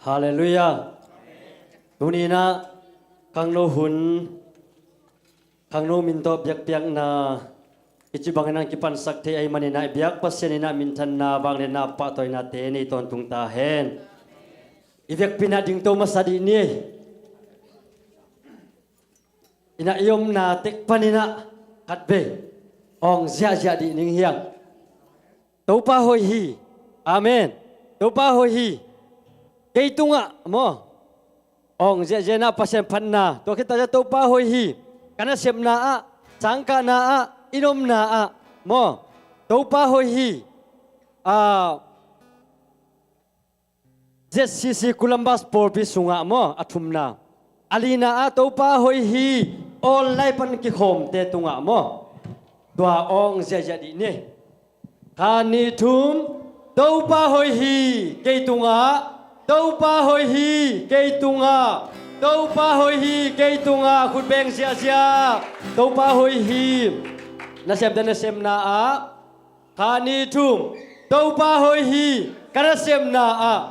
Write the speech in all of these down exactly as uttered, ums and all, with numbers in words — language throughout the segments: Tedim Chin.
Halleluiah. Tuni inah khangno hun, khangno min tawh biakpiakna i ci bangin ang kipansak thei ahih maninah i biak Pasian inah minthanna, vangliatna, pahtawinate nei tawntung ta hen. I vekpi inah dingto masa dih ni. Inah i omna tek paninah khatvei awng ziahziah dih ning hiang. Topa hoih hi. Amen. Topa hoih hi. Kei tungah maw, awng ziahziah inah Pasian phatna, tua khit takciang Topa hoih hi. Ka nasepna ah, sangkahna ah, i omna ah maw, Topa hoih hi. A, Z C C Columbus pawlpi sungah maw, a thumna. A lina ah Topa hoih hi, online pan kikhawmte tungah maw, tua awng ziahziah dih ni. Khat, nih, thum. Topa hoih hi, kei tungah. Topa hoih hi, kei tungah. Topa hoih hi, kei tungah. Khut beng ziahziah. Topa hoih hi. Nasemte nasemna ah. Khat, nih, thum. Topa hoih hi, ka nasemna ah.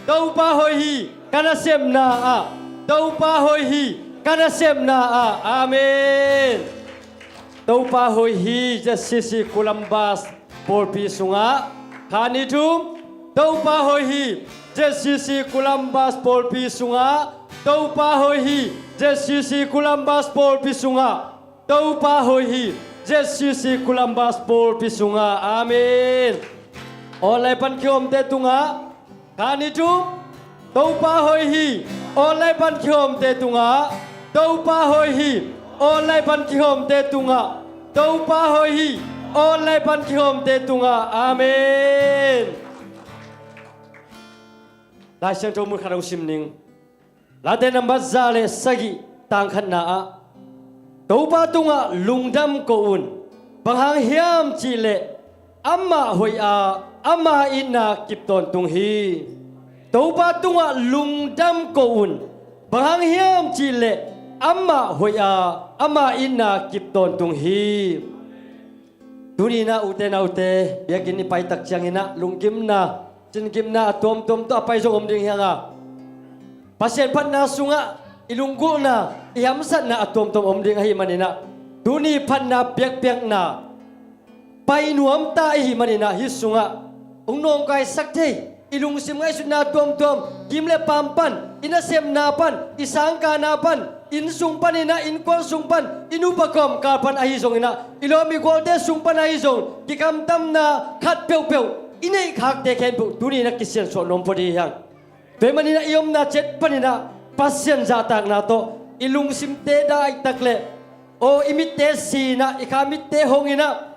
Topa hoih hi, ka nasemna ah. Topa hoih hi, ka nasemna ah. Amen. Topa hoih hi, Z C C Columbus pawlpi sungah. Khat, nih, thum. Topa hoih hi, Z C C Columbus pawlpi sungah. Topa hoih hi, Z C C Columbus pawlpi sungah. Topa hoih hi, Z C C Columbus pawlpi sungah. Amen. Online pan kikhawmte tungah. Khat, nih, thum. Topa hoih hi, online pan kikhawmte tungah. Topa hoih hi, online pan kikhawmte tungah. Topa hoih hi, online pan kikhawmte tungah. Amen. Lai Siangtho mun khat hong sim ning. Late nambat za le sagih, tang khatna ah, Topa tungah lungdam ko un. Bang hang hiam cihleh amah hoih a, ama itna kip tawntung hi. Topa tungah lungdam ko un. Bang hang hiam cihleh amah hoih a, ama itna kip tawntung hi. Tuni inah ute naute, biakinn i pai tak cianginah lunggimna, cingimna a tuamtuam tawh a pai zong om ding hi hang a, Pasian phatna sungah i lunggulhna, i hamsatna a tuamtuam om ding ahih maninah, tuni phatna biakpiakna pai nuamta i hih maninah, hih sungah hong nawngkaisak thei i lungsim ngaihsutna tuamtuam, kim le paam pan, i nasemna pan, i sangkahna pan, inn sung paninah, innkuan sung pan, i nupa kawmkal pan ahi zonginah, i lawm i gualte sung pan ahi zong, kikamtamna khat peuhpeuh i neihkhakte khempeuh tuni inah kisiansuah nuam phot hi hang. Tua ahih maninah i omna ciat paninah Pasian zahtakna tawh i lungsimte daitak le, aw, i mitte sinah, i kha mitte honginah,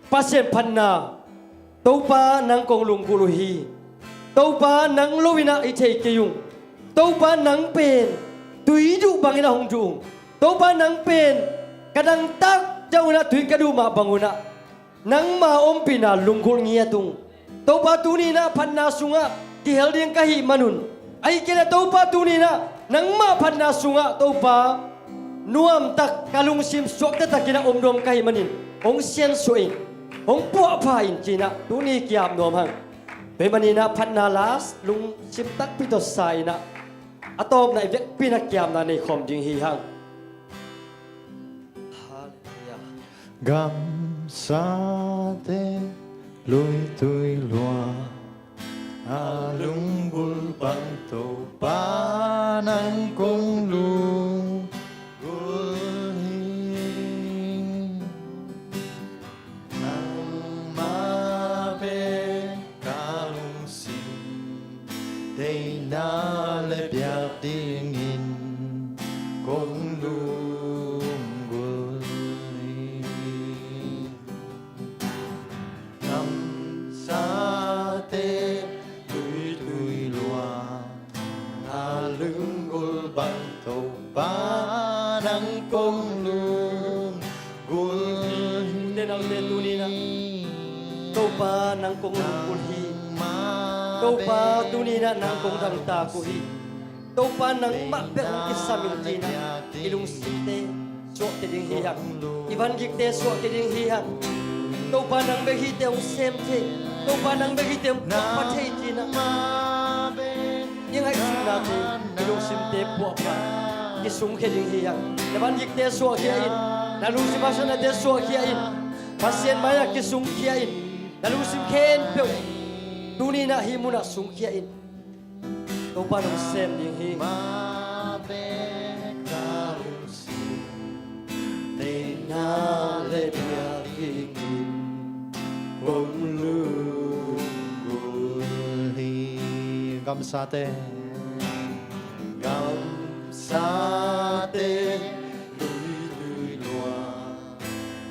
Pasian phatna, Topa nang kong lunggulh uh hi. Topa nang loinah hi thei kei ung. Topa nang pen tui duh banginah hong duh ung. Topa nang pen ka dangtak cianginah tui ka duh mah bangunah nangma ompihna lunggulh ngiat ung. Topa tuni inah phatna sungah kihel ding ka hih manun, ahih kei leh Topa tuni inah nangmah phatna sungah Topa nuamtak ka lungsim suakta takinah om nuam ka hih manin hong siansuah in, hong puahpha in cinah tuni ki-ap nuam hang. Tua ahih maninah phatna last lungsim takpi tawh sa inah a tawpna i vekpi inah ki-apna nei khawm ding hi hang. Halleluiah. Gamsate luitui lua a lunggulh bang Topa nang kong lunggulh hi. Nangmah pen ka lungsim teina le biak dingin kong lunggulh hi. Gamsate luitui lua a lunggulh bang Topa nang kong lunggulh hi. Ute naute tuni inah Topa nang kong lunggulh hi. Topa tuni inah nang kong dangtak uh hi. Topa nangmah bek hong kisam in cinah i lungsimte suahkhia ding hi hang. I vangikte suahkhia ding hi hang. Topa nang bek hihte hong sem thei, Topa nang bek hihte hong puahpha thei cinah i ngaihsutnate, i lungsimte puahphat, kisungkhia ding hi hang. Na vangikte suahkhia in, na lungsim haksatnate suahkhia in, Pasian mai-ah kisungkhia in, na lungsim khempeuh tuni-in ah hih munah sungkhia in. Topa nong sem ding hi. Neihna le biakinn in kong lunggulh hi. Gamsate, gamsate, tuitui lua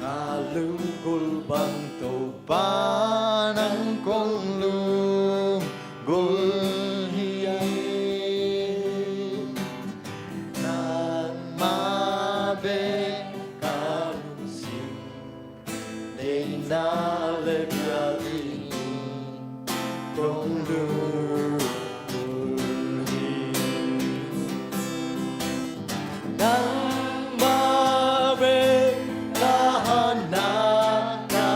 a lunggulh bang Topa nang kong lunggulh hi. Nangmah bek ka lungsim, neihna le biakinn in kong lunggulh hi. Nangmah bek ka hatna, ka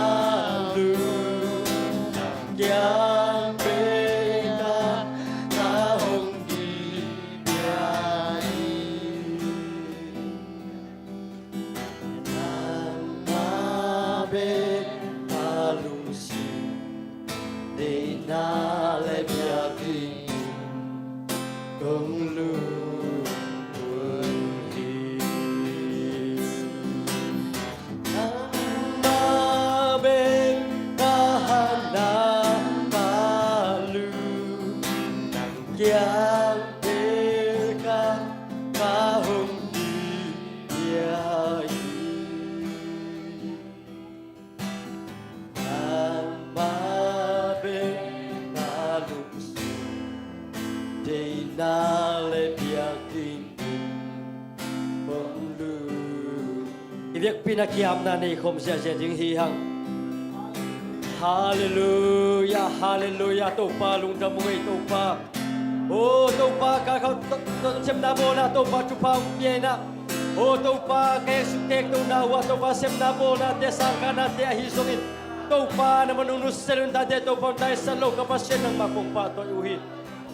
lungtang kiang bek ah ka hong kipia hi. Nangmah bek ka lungsim, neihna le biakinn kong lunggulh hi. Nangmah bek ka hatna, ka lungtang kiang bek ah ka hong kipia hi. Nangmah bek ka lungsim, neihna le biakinn in kong lunggulh. I biakpi-in ah ki-apna nei khawm ziahziah ding hi hang. Halleluiah, halleluiah, Topa lungdam ung ei Topa. O Topa, ka khauh to, to, sepna bawlna Topa thupha hong pia in ah. O Topa, ka heh suk teek tona uh ah Topa, sepna bawlnate, sangkahnate ahi zongin, Topa nangmah nong nusiat un, tate Topa hong taisan lo ka Pasian, nangmah kong pahtawi uh hi.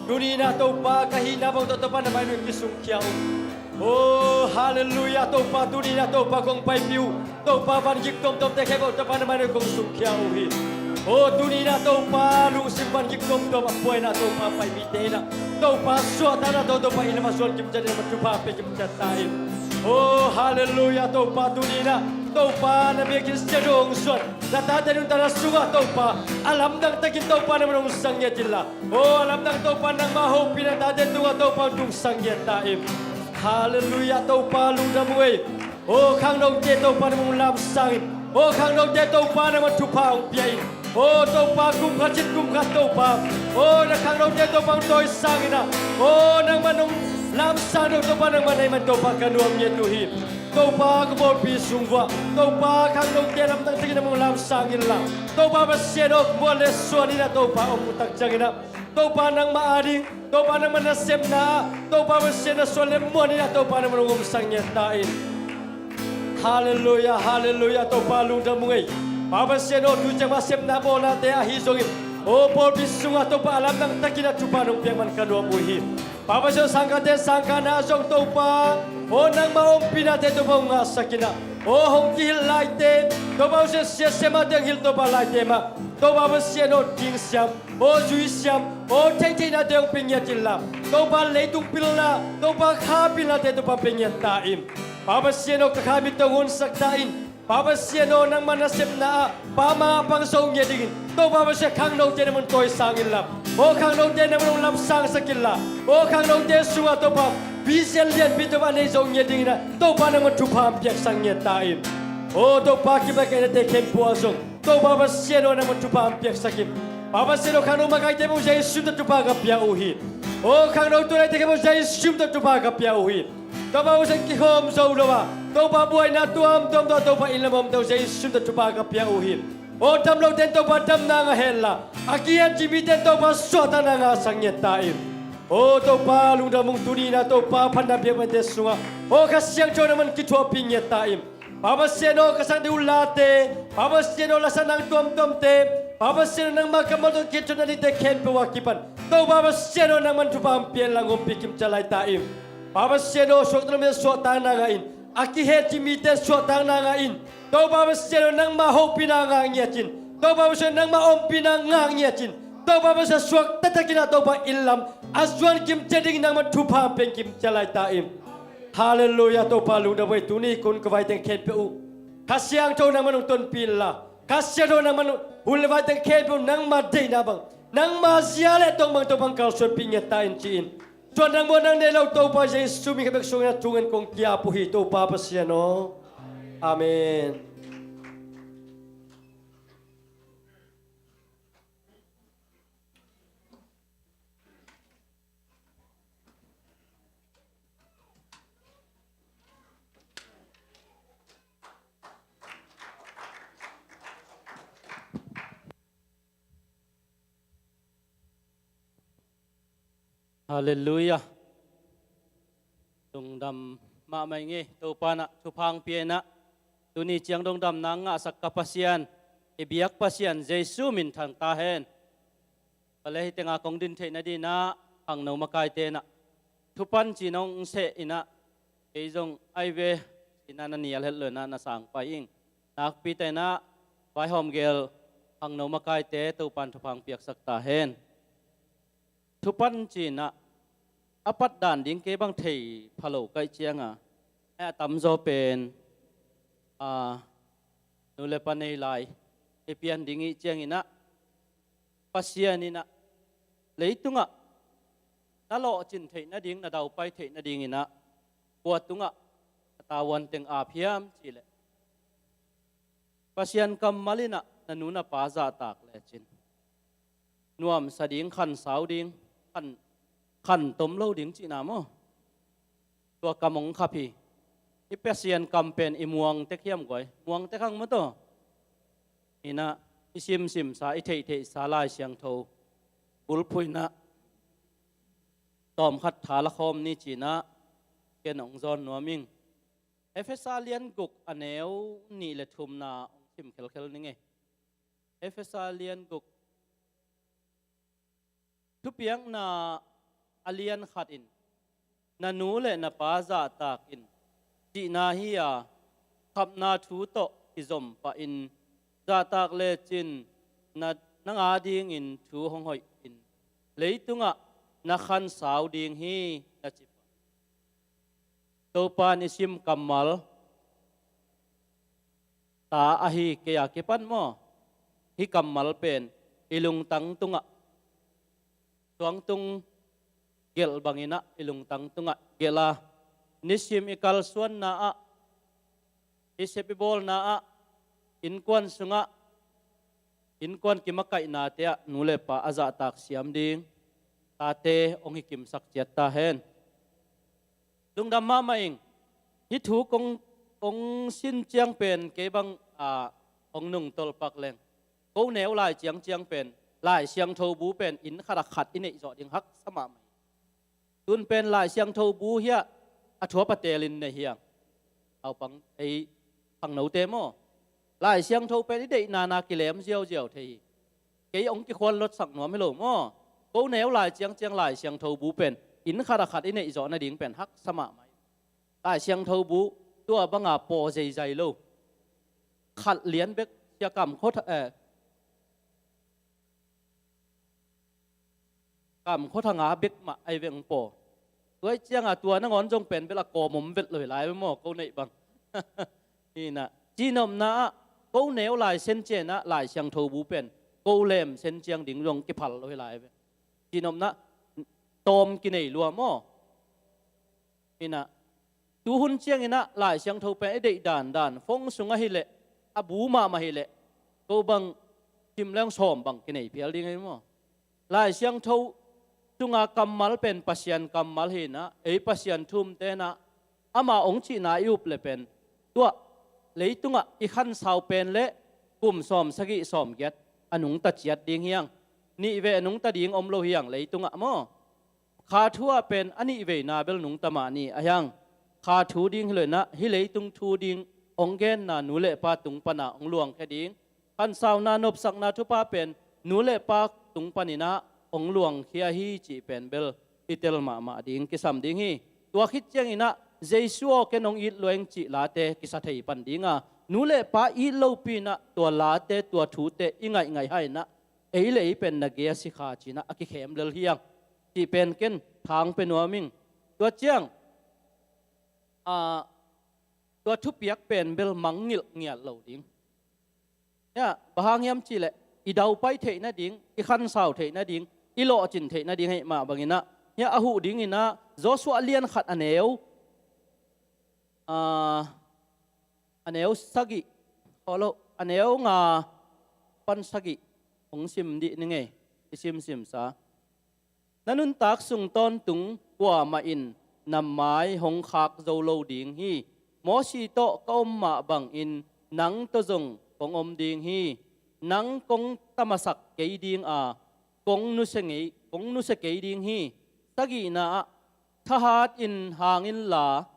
Tuni-in ah Topa, ka hihna bang tawh Topa na mai-ah kisungkhia ung. O halleluiah Topa, tuni-in ah Topa kong paipih uh. Topa, vangik tuamtuamte khempeuh Topa na mai-ah kong sungkhia uh hi. O tuni-in ah Topa, lungsim vangik tuamtuam a pua-in ah Topa, pai mite in ah Topa, suahtakna tawh Topa, inn lam a zuan kim ciat, inn lam a thupha pia kim ciat ta in. O halleluiah Topa, tuni-in ah Topa, na biakinn siangtho hong zuan na tate nuntakna sungah Topa, a lamdang takin Topa nangmah nong sang ngiat inla, o a lamdang Topa, nangmah hopihna tate tungah Topa hong tung sang ngiat ta in. Halleluiah Topa, lungdam ung ei. O khangnote Topa nangmah hong lamsang in. O khangnote Topa nangmah thupha hong pia in. O Topa, kum khat cin kum khat Topa, o na khangnote Topa hong tawisang in ah, o nangmah nong lamsang dong Topa, nangmah na hih man Topa ka nuam ngiat uh hi. Topa, ka pawlpi sung uah Topa, khangnote lamdang takin nangmah hong lamsang inla, Topa Pasian aw, muan le suan in ah Topa om uh tak ciangin ah, Topa nangmah ading, Topa nangmah nasepna ah Topa Pasian, na suan le muan in ah Topa nangmah nong omsak ngiat ta in. Halleluiah, halleluiah, Topa lungdam ung ei. Pa Pasian aw, tu ciang mah sepna bawlnate ahi zongin, o pawlpi sungah Topa a lamdang takin ah thupha nong piak man ka nuam uh hi. Pa Pasian aw, sangkahte sangkahna ah zong Topa, o nangmah ompihnate Topa hong ngahsak in ah, o hong kihilh laite, Topa Pasian, siasia mahte hong hilh Topa laite mah, Topa Pasian aw, dingsiam, o zuisiam, o theihtheihnate hong pia ngiat inla, Topa leitung pilna, Topa kha pilnate Topa pia ngiat ta in. Pa Pasian aw, ka kha mit tawh hong honsak ta in. Pa Pasian aw, nangmah nasepna ah Pa ma pang zo ngiat dingin Topa Pasian, khangnote nangmah hong tawisang inla, o khangnote nangmah hong lamsangsak inla, o khangnote sungah Topa vision lianpi Topa a nei zo ngiat dingin ah Topa nangmah thupha hong piaksak ngiat ta in. O Topa, kipaikhiatnate khempeuh ah zong Topa Pasian aw, nangmah thupha hong piaksak in. Pa Pasian aw, khangno makaite bang Jesu min tawh thupha ka pia uh hi. O khangno tuanlai te khempeuh Jesu min tawh thupha ka pia uh hi. Topa Pasian, kikhawm zo lo a, Topa buaina tuamtuam tawh Topa inn lam a om te uh Jesu min tawh thupha ka pia uh hi. O dam lote in Topa damna ngah henla, a kihencip mite in Topa suahtakna ngahsak ngiat ta in. O Topa lungdam ung, tuni-in ah Topa phatna biakpiaknate sungah, o Kha Siangtho nangmah kithuahpih ngiat ta in. Pa Pasian aw, ka sak ding uh late, Pa Pasian aw, lasak nang tuamtuamte, Pa Pasian aw, nangmah kammal tawh kithotna dingte khempeuh a kipan Topa Pasian aw, nangman thupha hong pia inla, ompih kimciat lai ta in. Pa Pasian aw, suakta lam mite suahtakna ngah in, a kihechi mite suahtakna ngah in. Topa Pasian aw, nangma hopihna ngah ngiat in. Topa Pasian aw, nangma ompihna ngah ngiat in. Topa Pasian aw, suakta takin ah Topa inn lam a zuan kimciat dingin nangman thupha hong pia kimciat lai ta in. Halleluiah. Topa lungdam ei, tuni kun ka vai teng khempeuh uh Kha Siangtho nangman hong tonpih inla, Kha Siangtho nangman hun le vai teng khempeuh nangma deihna bang, nangma zia le tong bang Topa hong kalsuanpih ngiat ta in ci-in, suan nang muan nang nei lo Topa Jesu min khat bek sungin a tungin kong ki-ap uh hi Topa Pasian aw. Amen. Halleluiah. Lungdam mahmah ing ei, Topa in ah thupha hong pia in ah, tuni ciang lungdamna ngahsak ka Pasian, i biak Pasian Jesu min thang ta hen. Vale, hih tengah kong din theih nadingin ah khangno makaite in ah Thupan ci-in hong seh in ah, kei zong ai ve, ci-in ah na nial het lo in ah na sang pai ing. Nakpi takin ah vaihawm gel khangno makaite Topa in thupha hong piaksak ta hen. Thupan ci-in ah a pat dan ding kei bang thei pha lo ka hih ciangin ah, a tamzaw pen, a, nu le pa nei lai i pian ding i hih ciangin ah, Pasian in ah leitungah na lawhcin theih nading, na daupai theih nadingin ah kua tungah a tavuan teng ap hiam cih leh, Pasian kammal in ah na nu na pa zahtak lecin nuamsa ding, khansau ding, khan, khantom lo ding cihna maw? Tua kam hong khap hi. Hih Pasian kam pen i muang tek hiam guai? Muang tek hang maw taw? Hi in ah i simsimsa, i theihtheihsa Lai Siangtho bulphuh in ah tawmkhat tha la khawm ni ci-in ah ken hong zawn nuam ing. Efesa lian guk a neu nih le thumna hong sim khelkhel ning ei. Efesa lian guk, thupiakna a lian khat in, na nu le na pa zahtak in, cihna hi a, khapna thu tawh kizom pah in, zahtak lecin na, nang adingin thu hong hoih in, leitungah na khansau ding hi, na ci pah. Topa in i sim kammal ta ahi kei a kipan maw, hih kammal pen i lungtang tungah, suangtung gelh bangin ah i lungtang tungah gelh a, nisim i kalsuanna ah, i sep i bawlna ah, innkuan sungah, innkuan kimakaihnate ah nu le pa a zahtak siam ding tate hong hi kimsak ciat ta hen. Lungdam mahmah ing. Hih thu kong, kong sin ciang pen kei bang, a, hong nungtolh pak leng, ko neu lai ciangciang pen Lai Siangtho bu pen inn khat ah khat i neih zawh ding haksa mahmah hi. Tun pen Lai Siangtho bu hiah a thuap a teelin nei hiang. Aupang ei khangnote maw, Lai Siangtho pen i deihna na kilem ziauziau thei hi. Kei hong kikhual lotsak nuam hi lo maw? Ko neu lai ciangciang Lai Siangtho bu pen inn khat ah khat i neih zawh nading pen haksa mahmah hi. Lai Siangtho bu tua banga paw zeizai lo. Khat lian bek, Sia Kam Khua Tha, eh, Kam Khua Thanga bek mah ai veng paw. Tua ciangah tua nangawn zong pen bel a kawm om vet lo hi lai maw, ko neih bang. Hi in ah, cihnopna ah, ko neu lai sen ciangin ah Lai Siangtho bu pen ko lem sen ciang ding zong kiphal lo hi lai ve. Cihnopna tawm kinei lua maw? Hi in ah, tuhun ciangin ah Lai Siangtho pen i deih dandan, phone sung ahih leh, a bu mahmah ahih leh, ko bang sim leng sawm bang kinei phial ding ahi maw? Lai Siangtho sunga kammal pen Pasian kammal hi in ah, ei Pasian thumte in ah ama hong cihna i up leh pen, tua leitungah i khansau pen leh kum sawm sagih sawm giat a nungta ciat ding hiang. Nih vei a nungta ding om lo hiang leitungah maw? Kha thu ah pen a nih veina bel nungta mah ni a hiang. Kha thu ding hi lo in ah, hih leitung thu ding hong genna nu le pa tung pana hong luangkhia ding. Khansauna, nopsakna thupha pen nu le pa tung panin ah hong luangkhia hi cih pen bel i tel mahmah ding kisam ding hi. Tua khit cianginah Jesu aw ken hong it lueng cih late kisa thei pan dinga, nu le pa it lopi inah tua late tua thute i ngaihngaih hai inah ei le ei pen na gei a si kha cinah a kikhem lel hiang cih pen ken thang pe nuam ing. Tua ciang a, tua thupiak pen bel mangngilh ngiat lo ding. Hia, bang hang hiam cihleh i daupai theih nading, i khansau theih nading, i lawhcin theih nading hei mah banginah, hia a huh dinginah Joshua lian khat a neu, a, a neu sagih, holo, a neu nga pan sagih hong sim dih ni ngei, i simsimsa. Na nuntak sung tawntung kuamah in na mai hong khak zo lo ding hi. Mosi tawh ka om mah bangin nang tawh zong kong om ding hi. Nang kong tamasak kei ding a, kong nusia ngei, kong nusia kei ding hi. Sagihna ah, thahat in hang inla,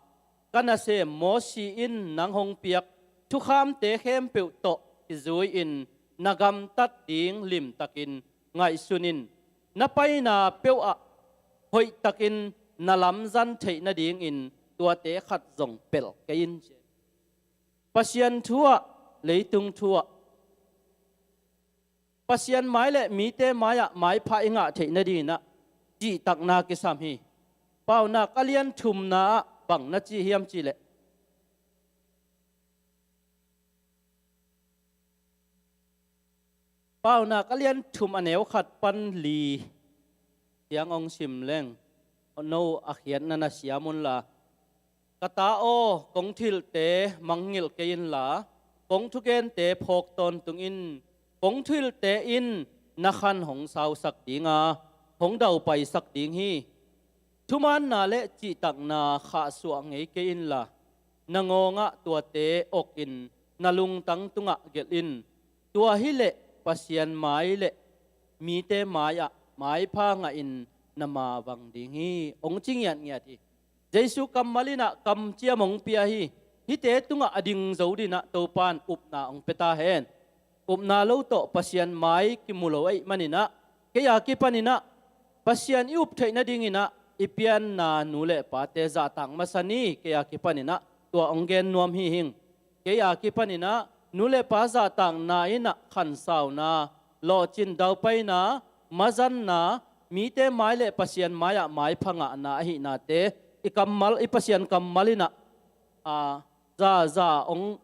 ka nasem Mosi in nang hong piak thukhamte khempeuh tawh kizui-in na gamtat ding limtakin ngaihsun in. Na paina peuhah hoihtakin na lamzan theih nadingin tuate khat zong pelh kei in. Pasian thu-ah, leitung thu-ah, Pasian mai le mite mai-ah maipha i ngah theih nadinginah cihtakna kisam hi. Paunak a lian thumna ah bang na ci hiam cihleh, Paunak a lian thum a neu khat pan li tiang hong sim leng, no a khiatna na siam unla, ka ta aw, kong thuhilhte mangngilh kei inla, kong thugente phawk tawntung in. Kong thuhilhte in na khan hong sausak dinga, hong daupaisak ding hi. Thumaanna le cihtakna khahsuah ngei kei inla, na ngawngah tuate okin na lungtang tungah gelh in. Tua hileh Pasian mai le mite mai-ah maipha ngahin na mavang ding hi, hong ci ngiatngiat hi. Jesu kammal inah kamciam hong pia hi. Hihte tungah a ding zo dinah Topa in upna hong pia ta hen. Upna lo tawh Pasian mai kimu lo ahih maninah, kei a kipaninah Pasian i up theih nadinginah i pianna nu le pate zahtak masa ni, kei a kipaninah tua hong gen nuam hi hing. Kei a kipaninah nu le pa zahtakna inah khansauna, lawhcin daupaina, mazanna, mite mai le Pasian mai-ah maipha ngahna ahihnate i kammal, i Pasian kammal inah, a, za, za hong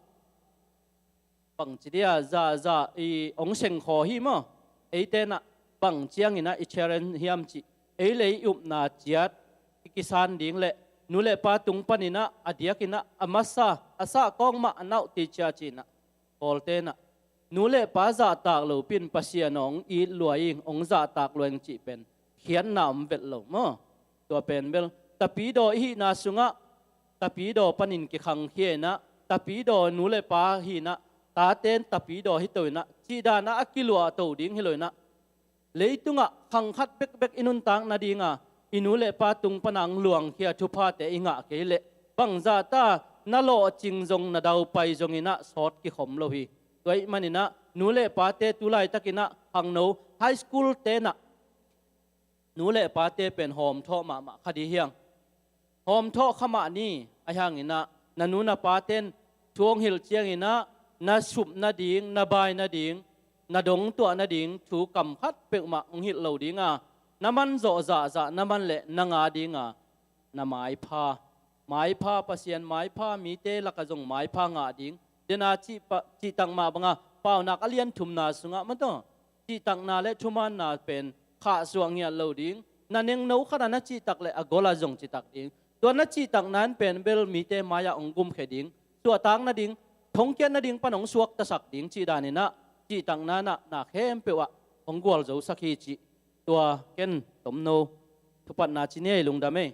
bangci dia, za, za i hong sengkhaw hi maw? Eite inah bang cianginah i challenge hiam cih, ei le ei i upna ciat i kisan ding le nu le pa tung paninah a diakinah a masa, a sahkawng mah a nauh ti cia cinah Pawlte inah nu le pa zahtak lopi in Pasian hong it lua ing, hong zahtak lua ing cih pen khiatna om vet lo maw? Tua pen bel tapidaw i hihna sungah tapidaw panin kikhangkhia inah, tapidaw nu le pa hi inah, tate in tapidaw hi to inah, cihdanah a kiluahto ding hi lo inah, leitungah khang khat bekbek i nuntak nadinga i nu le pa tung pana hong luangkhia thuphate i ngah kei leh, bangzahta na lawhcing zong, na daupai zonginah sawt kikhom lo hi. Tua ahih maninah nu le pate tu laitakinah khangno, high school tenah nu le pate pen hawmthawh mahmah kha dih hiang. Hawmthawh kha mah ni, ahi hanginah na nu na paten thu hong hilh cianginah na sup nading, na bai nading, na dongtuah nading thu kam khat peuhmah hong hilh lo dinga, na manzawh zahzah na man leh na ngah dinga, na maipha, maipha, Pasian maipha, mite lakah zong maipha ngah ding. Dena cih pa, cihtak mah banga Paunak a lian thumna sungah mataw, cihtakna le thumaanna pen khahsuah ngiat lo ding. Na nengno khatah na cihtak le a golah zong citak ding. Tua na cihtakna in pen bel mite mai-ah hong gumkhia ding, suahtak nading, thongkiat nading pan hong suaktasak ding cih daninah cihtakna inah na khempeuh ah hong gualzosak hi cih. Tua ken tomno thupatna ci ni ei, lungdam ei.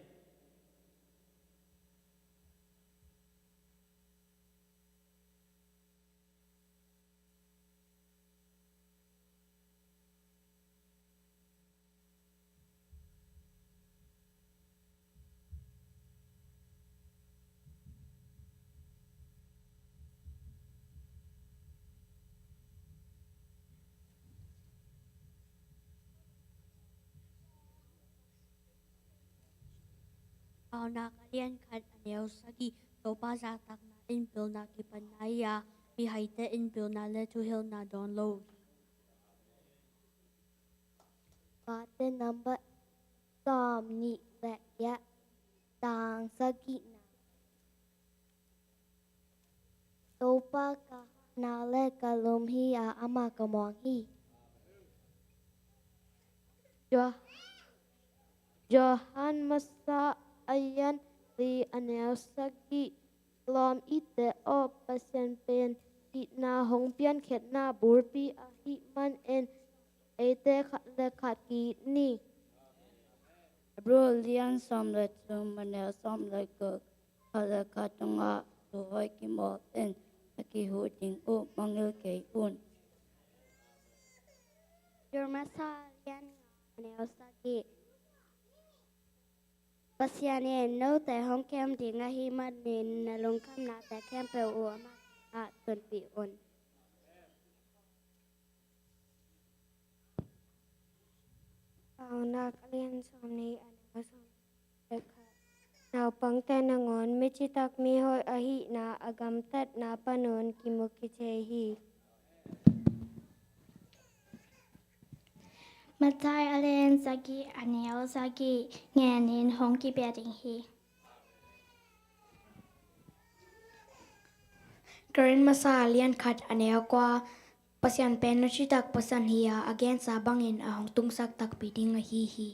Paunak a lian khat a neu sagih. Topa zahtakna in pilna kipanna hi a, mihaite in pilna le thuhilhna dawn lo uh hi. Mate nambat sawm nih le giat, tang sagihna. Topa ka hatna le ka lum hi a, amah ka muang hi. Johan, Johan masa a lian li a neu sagih. Lawm i te aw, Pasian pen itna hong piankhiatna bulpi ahih manin eite khat le khat ki-it ni. Hebru lian sawm le thum a neu sawm le guk. Khat le khat tungah thu hoih kimawl in, a kihuh ding uh mangngilh kei un. Johan masa lian nga a neu sagih. Pasian in note hong kem ding ahih manin na lungkhamnate khempeuh uh amah kiangah tunpih un. Paunak a lian sawm nih a neu sawm le khat. Naupangte nangawn mi citak mi hoih ahihna a gamtatna panun kimu kithei hi. Mathai a lian sagih a neu sagih, ngenin hong kipia ding hi. Korin masa a lian khat a neu kua. Pasian pen nusitak Pasian hi a, a gensa bangin a hong tungsak takpi ding ahi hi.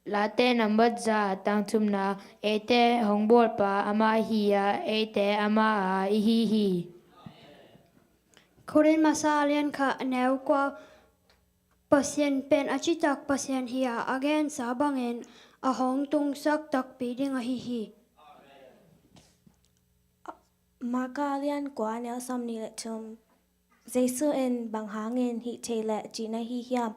Late nambat za, tang thumna. Eite hong bawlpa amah hi a, eite amah a i hi hi. Korin masa a lian khat a neu kua. Pasian pen a citak Pasian hi a, a gensa bangin a hong tungsak takpi ding ahi hi. Marka a lian kua a neu sawm nih le thum. Jesu in, bang hangin hih thei le cih na hi hiam?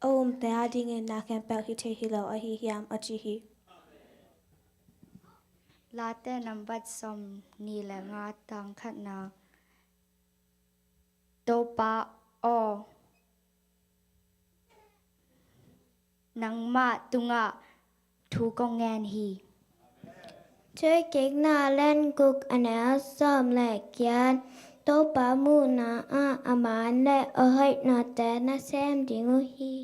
A umte adingin na khempeuh hih thei hi lo ahi hiam? a ci hi. Late nambat sawm nih le nga, tang khatna. Topa aw, nangmah tungah thu kong ngen hi. Thuhilhkikna a lian guk a neu sawm le giat. Topa muhna ah a man le a hoihnate na sem ding uh hi.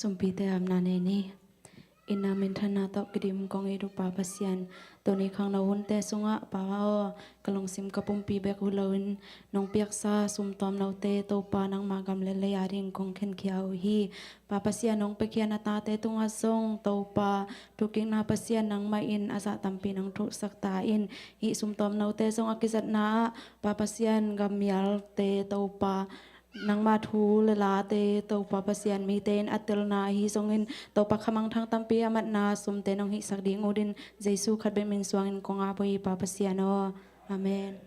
Sumpite apna nei ni. Itna minthanna tawh kidim kong it uh Pa Pasian, tuni khangno hunte sungah Pa aw, ka lungsim ka pumpi bek uh loin nong piaksa sumtuamnote Topa nangma gam le lei ading kong khenkhia uh hi. Pa Pasian, nong piakhia na tate tungah zong Topa, thukikna Pasian nangmah in a zah tampi nong thuksak ta in, hih sumtuamnote zong a kizatna ah Pa Pasian, gammialte Topa, nangma thu le late Topa Pasian, mite in a telna ahi zongin Topa, khamangthang tampi a matna sumte nong hihsak ding uh din Jesu khat bek min suangin kong ap uh hi Pa Pasian aw. Amen.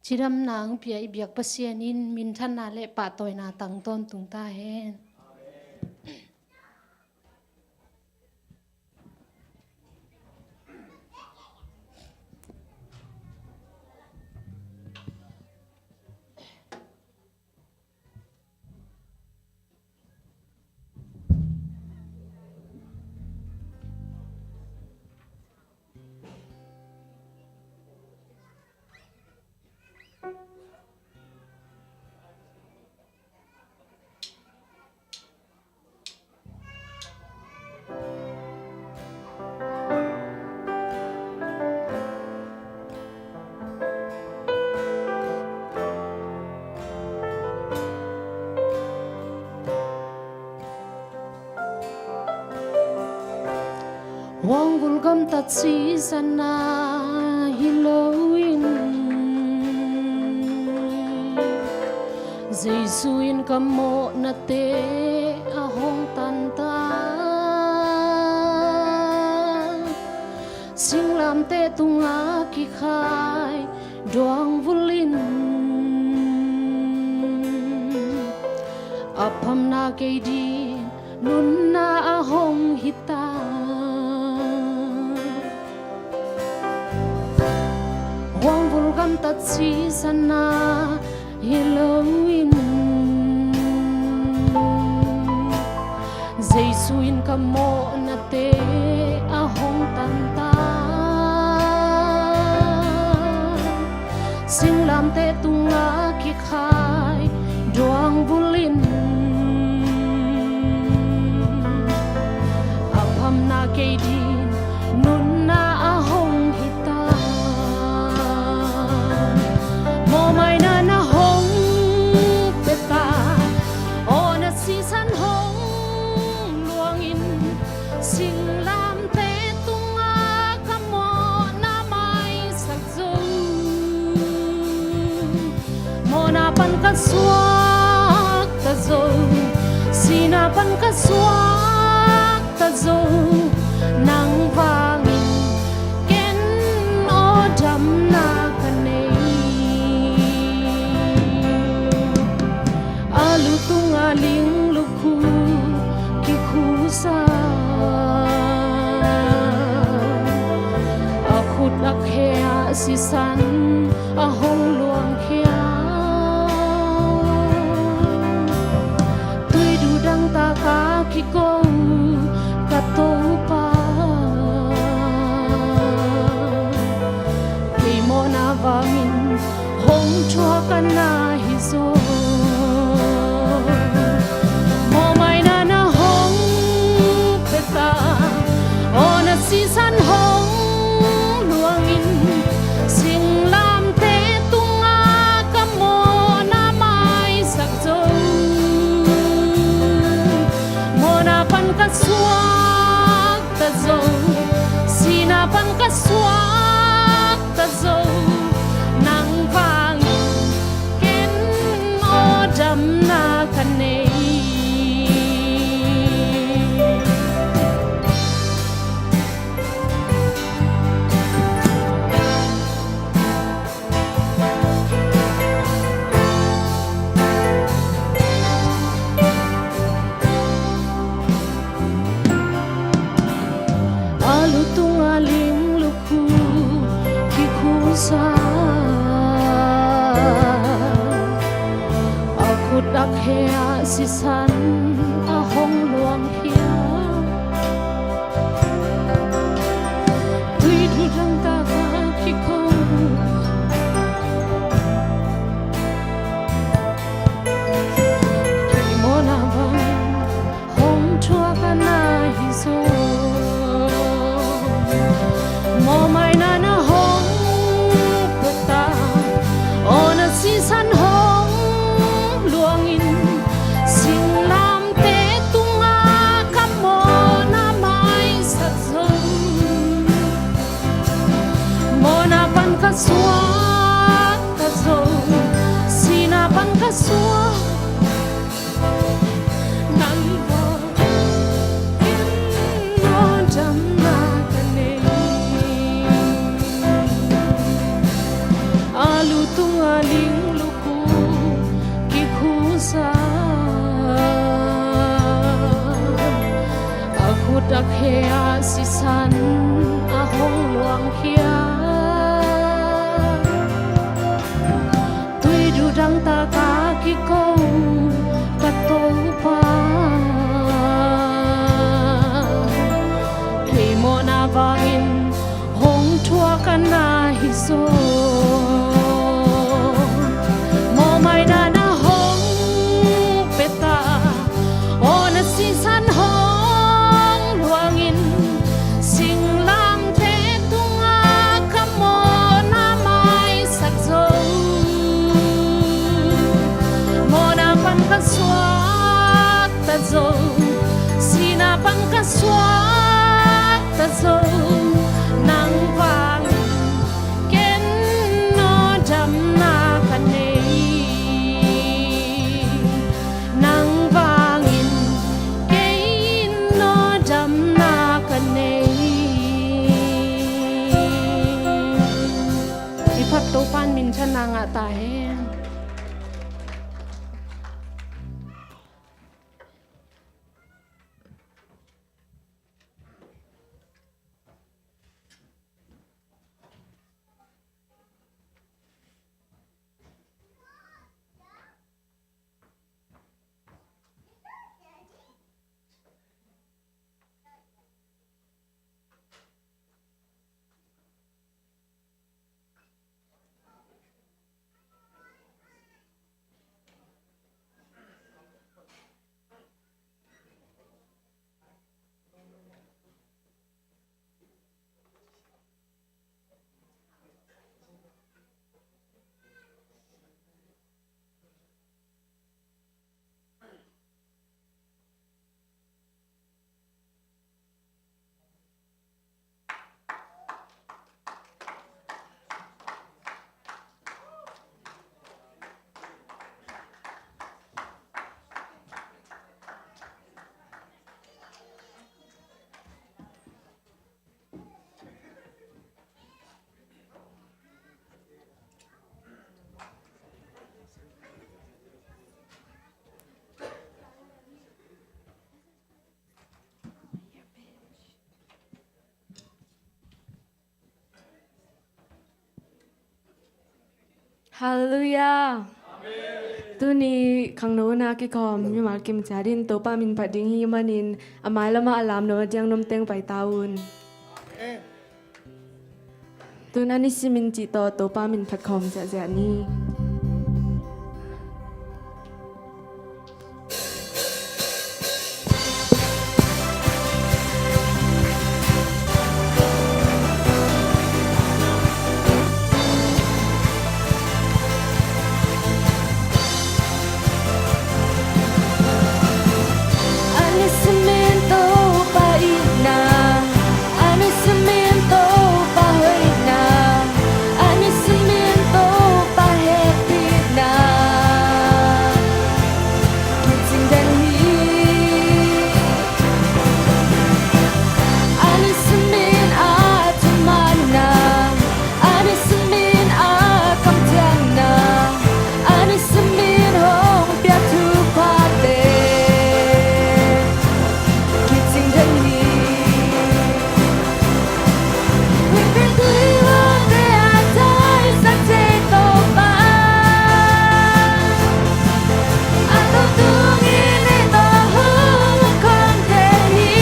Cidamna hong pia i biak Pasian in minthanna le pahtawina tang tawntung ta hen. Huang vulgam tatsisana hi loin Jesu in ka mawhnate a hong tanta. Singlamteh tunga kikhai duangvul in a phamna kei ding nunna a hong hita. Huang vulgam tatsisana hi loin Jesu in ka mawhnate a hong tanta. Singlamteh tunga kikhai duangvul in a phamna kei ding nunna a hong hita. Mawhmaina na hong pia ta, aw na sisan hong luangin, singlamteh tunga ka mawhna maisak zo. Mawhna pan ka suakta zo, sihna pan ka suakta zo, nang vangin ken aw damna ka nei. A lu tunga linglukhu kikhusa, a khut a khe ah sisan a hong luangkhia. Tuidu dangtak a kiko ka Topa, kei mawhna vangin hong thuak a na hi zaw. Mawhmaina na hong pia ta, aw na sisan hong luangin, singlamteh tunga ka mawhna maisak zo. Mawhna pan ka suakta zo, sihna pan ka suakta zo, nang vangin ken aw damna ka nei. A lu tunga linglukhu kikhusa, a khut a khe ah sisan a hong luangkhia. Tuidu dangtak a kiko, kei mawhna vangin hong thuak a na hi zaw. Mawhmaina na hong pia ta, aw na sisan hong luangin, singlamteh tunga ka mawhna maisak zo. Mawhna pan ka suakta zo, sihna pan ka suak, nang vangin aw damna ka nei. A lu tunga linglukhu kikhusa, a khut a khe ah sisan a hong luangkhia. Tuidu dangtak a kiko ka Topa, kei mawhna vangin hong thuak a na hi zaw. Mawhmaina na hong pia ta, aw na sisan hong luangin, singlamteh tunga ka mawhna maisak zo. Mawhna pan ka suakta zo, sihna pan ka suakta zo, Halleluiah. Tuni khangno na kikhawm mimal kim ciat in Topa min phat ding hi manin a mailamah a lamno a diang nomteng pai ta un. Tun a nisimin cih tawh Topa min phat khawm ziahziah ni. A nisimin Topa itna, a nisimin Topa hoihna, a nisimin Topa hehpihna kicing den hi. A nisimin a thumanna, a nisimin a kamciamna, a nisimin hong piak thuphate kicing den hi. Huihpi tuihuate a taisan thei Topa, a tawh tungin ei tawh hong khawm den hi.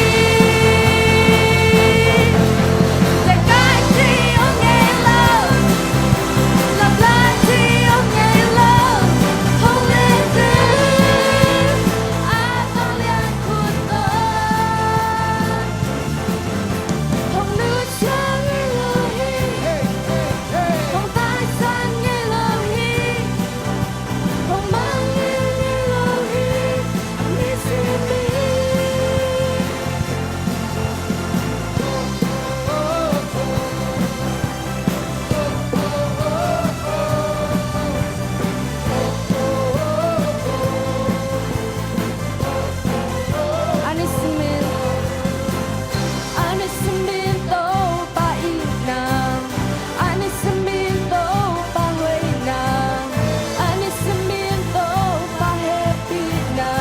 Zekai ci om ngei lo, laplai ci om ngei lo, hong len den a vanglian khut tawh. Hong nusia ngei lo hi, hong taisan ngei lo hi, hong mangngilh ngei lo hi, nisimin. A nisimin, a nisimin Topa itna, a nisimin Topa hoihna, a nisimin Topa hehpihna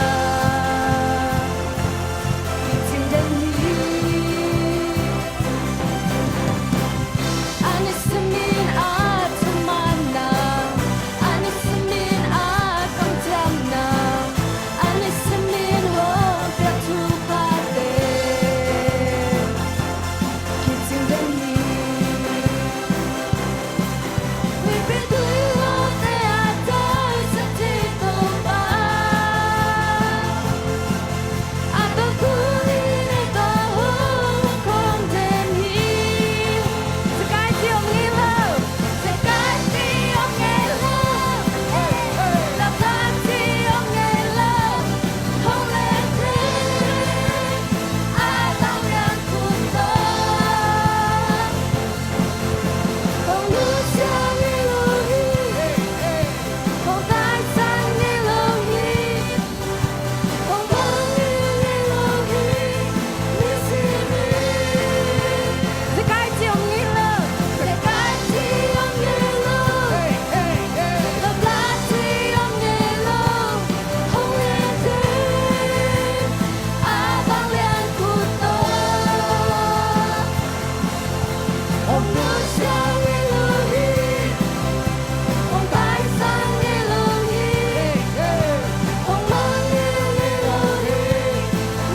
kicing den hi. A nisimin a thumanna, a nisimin a kamciamna, a nisimin hong piak thuphate kicing den hi. Huihpi tuihuate a taisan thei Topa, a tawh tungin ei tawh hong khawm den hi. Zekai ci om ngei lo, zekai ci om ngei lo, laplai ci om ngei lo, hong len den a vanglian khut tawh. Hong nusia ngei lo hi, hong taisan ngei lo hi, hong mangngilh ngei lo hi, nisimin. Zekai ci om ngei lo, zekai ci om ngei lo, laplai ci om ngei lo, hong len den a vanglian khut tawh. Hong nusia ngei lo hi, hong taisan ngei lo hi, hong mangngilh ngei lo hi,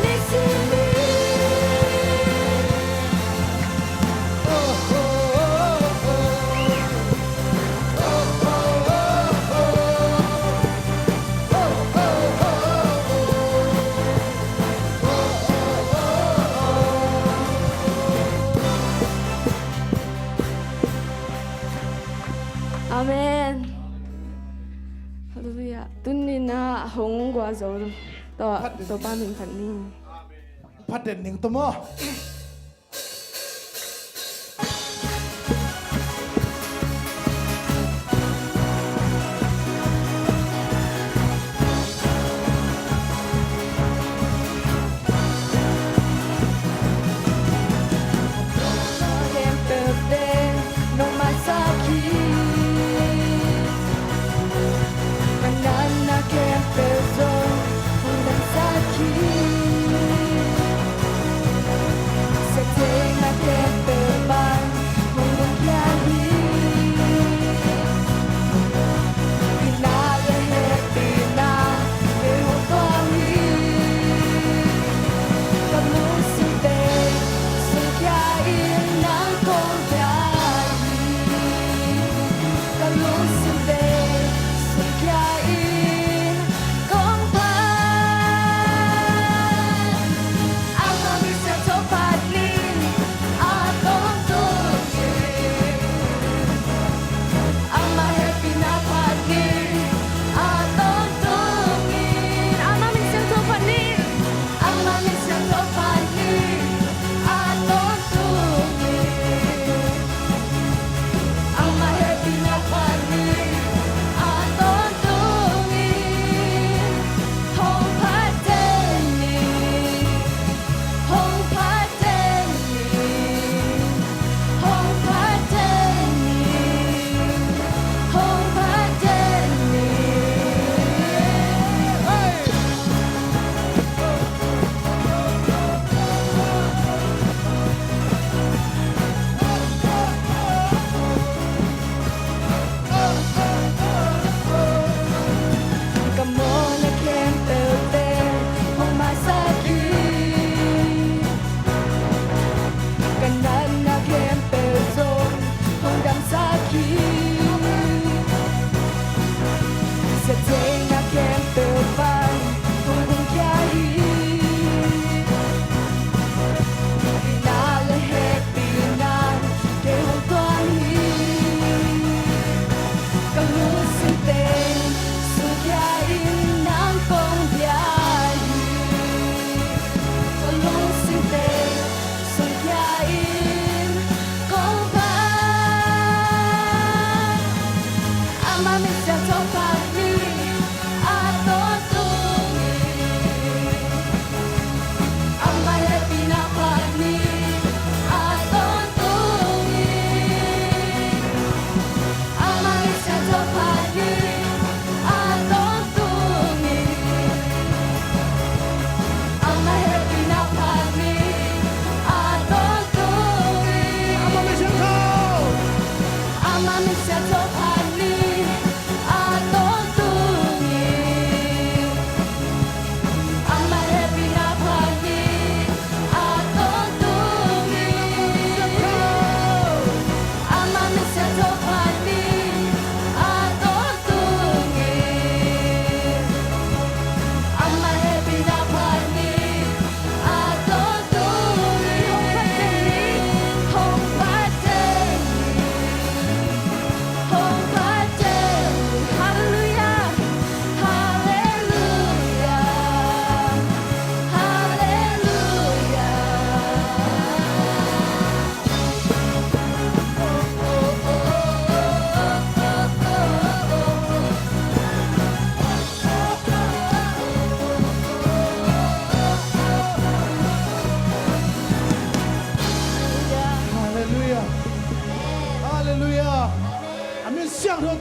nisimin. Amen. Halleluiah. Tuni-in ah hong gualzo tawh Topa min phat ni. Phat den ning tawh maw. Khempeuh pen nong maisak hi. Manatna khempeuh zong hong damsak hi.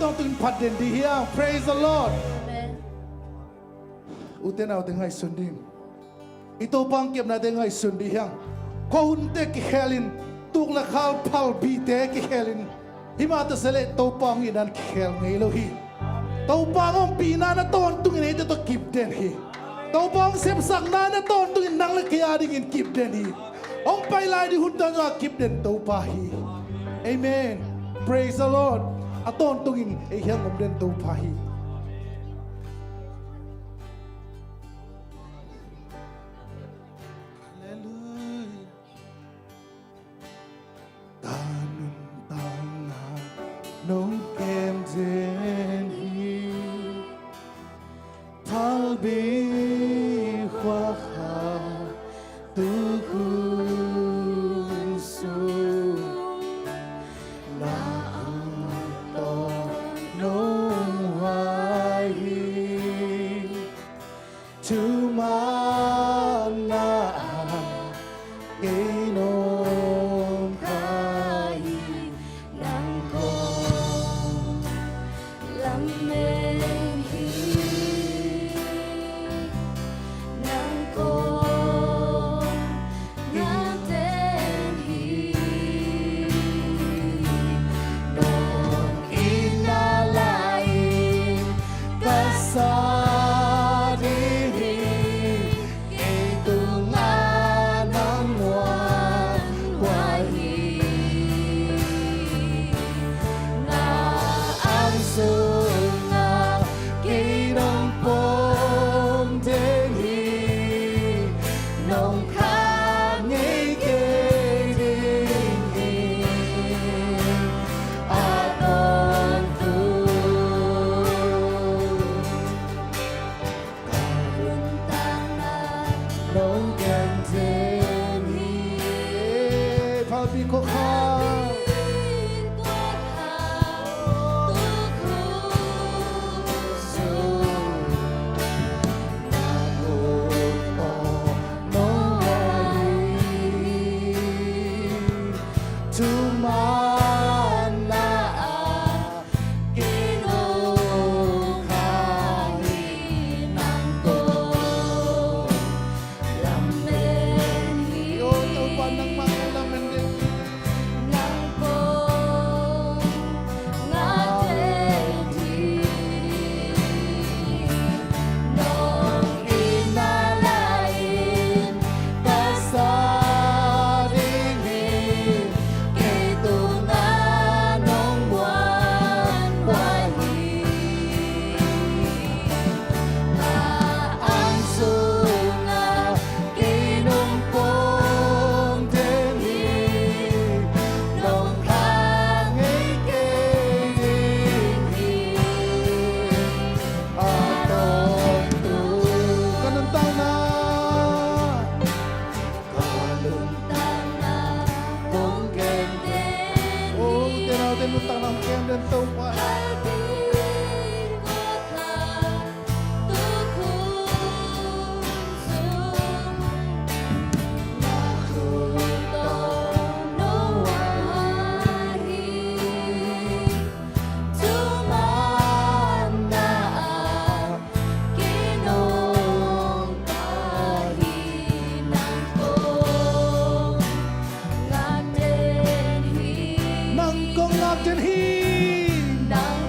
Tawntung in phat den ding hi hang. Praise the Lord. Amen. Ute naute ngaihsun ding. I Topa hong kepnate ngaihsun ding hi hang. Khuahunte kikhelin, tukna khal phalbite kikhelin, himah ta se leh Topa hong itna in kikhel ngei lo hi. Topa hong ompihna na tawntungin eite tawh kip den hi. Topa hong sepsakna na tawntungin nang le kei a dingin kip den hi. Hong pai lai ding hun tan zong a kip den Topa hi. Amen. Praise the Lord. A tawntungin ei hong om den Topa hi. Hallelujah. Ka nuntakna nong kem den hi. Phalbi khua kha tu hun sung na ang tawh nong huai hi. Thuman na ah kei nong kha hi. Nang kong lamen hi. Nang kong ngaten hi. Nong itna lai-in ka sa ding hi. Kei tungah nang muan huai hi. Na ang sungah kei nong pom den hi. Nong khak ngei kei ding hi. A tawntung. Ka nuntakna nong kem den hi. Phalbi khua kha. Phalbi khua kha. Tu hun sung na kong pom nong huai hi. Thuman na ah kei nong kha hi. Nang kong lamen hi. Yo, Topa nangmah kong lamen den. Nang kong ngaten hi. Nong itna lai-in ka sa ding hi. Kei tungah nong muan huai hi. Na ang sungah kei nong pom den hi. Nong khak ngei kei ding hi. A tawntung. Ka nuntakna. Ka nuntakna kong kem den hi. O, ute naute nuntakna hong kem den Topa. Phalbi khua kha tu hun sung na khut tawh nong huai hi. Thuman na ah kei nong kha hi. Nang kong ngaten hi. Nang kong ngaten hi. Nang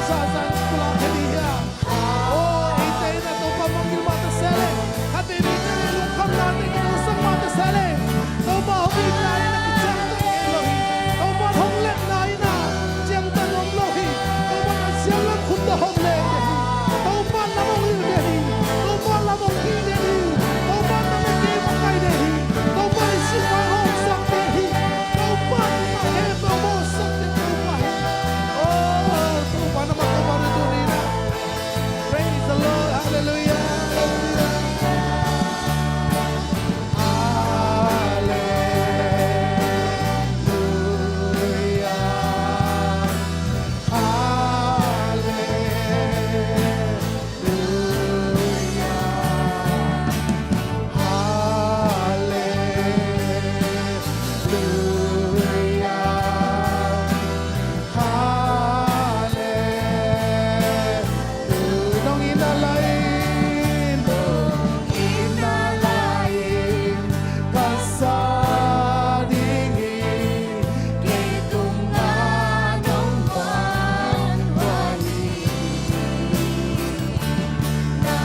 Sa zan pulak khe ding hi a. O, eite in a Topa mangngilh mah ta se leng, khat veivei te leh lungkhamnate kidosak mah ta se leng, Topa hong itna in a kiciangtan ngei lo hi. Topa hong letna in a ciangtan om lo hi. Topa na siam lam khut tawh hong leng den hi. Topa lam hong hilh den hi. Topa lam hong hilh den hi. Topa na mite hong kai den hi. Topa i sungah hong sak den hi. Topa in a hehpihna hong sak den Topa hi. Oh, Topa na mah Topa na tuni na. Praise the Lord. Hallelujah. Hallelujah. Hallelujah. Hallelujah. Hallelujah. Nong itna lai-in, nong itna lai-in ka sa ding hi. Kei tungah nong muanhuai hi. Na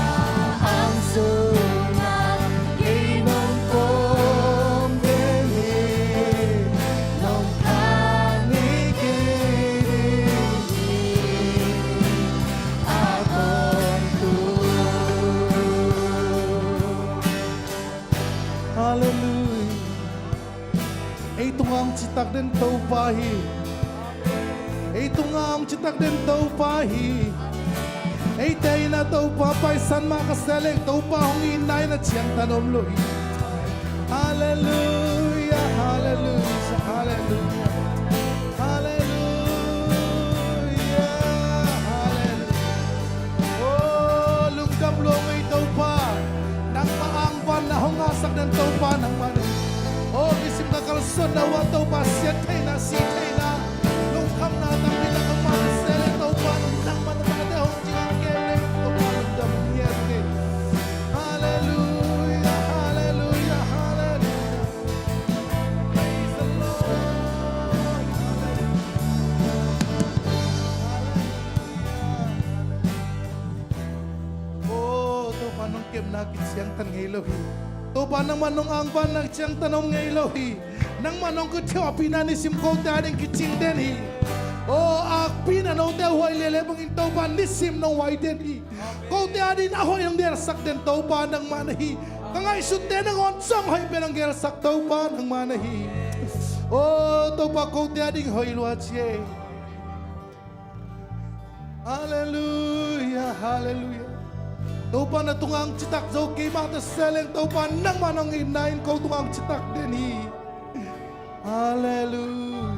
ang sungah kei nong pom den hi. Nong khan hi kei ding hi a tawntung. Hallelujah. Ei tungah hong citak den Topa hi. Ei tungah hong citak den Topa hi. Eite in a Topa paisan mah ka se leng, Topa hong itna in a ciangtan om lo hi. Hallelujah, hallelujah, hallelujah. Hallelujah, hallelujah. Oh, lungdam lua ung ei Topa. Nangmah angvan na hong ngahsak den Topa nangmah na hi. Oh, nisim ka kalsuanna uah Topa siat theihna, si theihna, lungkhamna tampi tak hong mah se leng Topa nangmah na mah te hong cing kem leng Topa lungdam ngiat kei. Hallelujah, hallelujah, hallelujah. Praise the Lord. Hallelujah. Oh, Topa nong kepna kiciangtan ngei lo hi. Topa nangmah nong angvanna kiciangtan om ngei lo hi. Nangmah nong kithuahpihna nisim kote ading kicing den hi. Oh, akpihna note huai lele bangin Topa nisim nong huai den hi. Kote ading a hoih nong gelsak den Topa nangmah na hi. Ka ngaihsutte nangawn zong hoih pen nong gelsak Topa nangmah na hi. Oh, Topa kote ading hoih lua ci e. Hallelujah, hallelujah. Topa na tungah hong citak zo kei mah ta se leng Topa nangmah nong itna in ko tungah hong citak den hi. Hallelujah.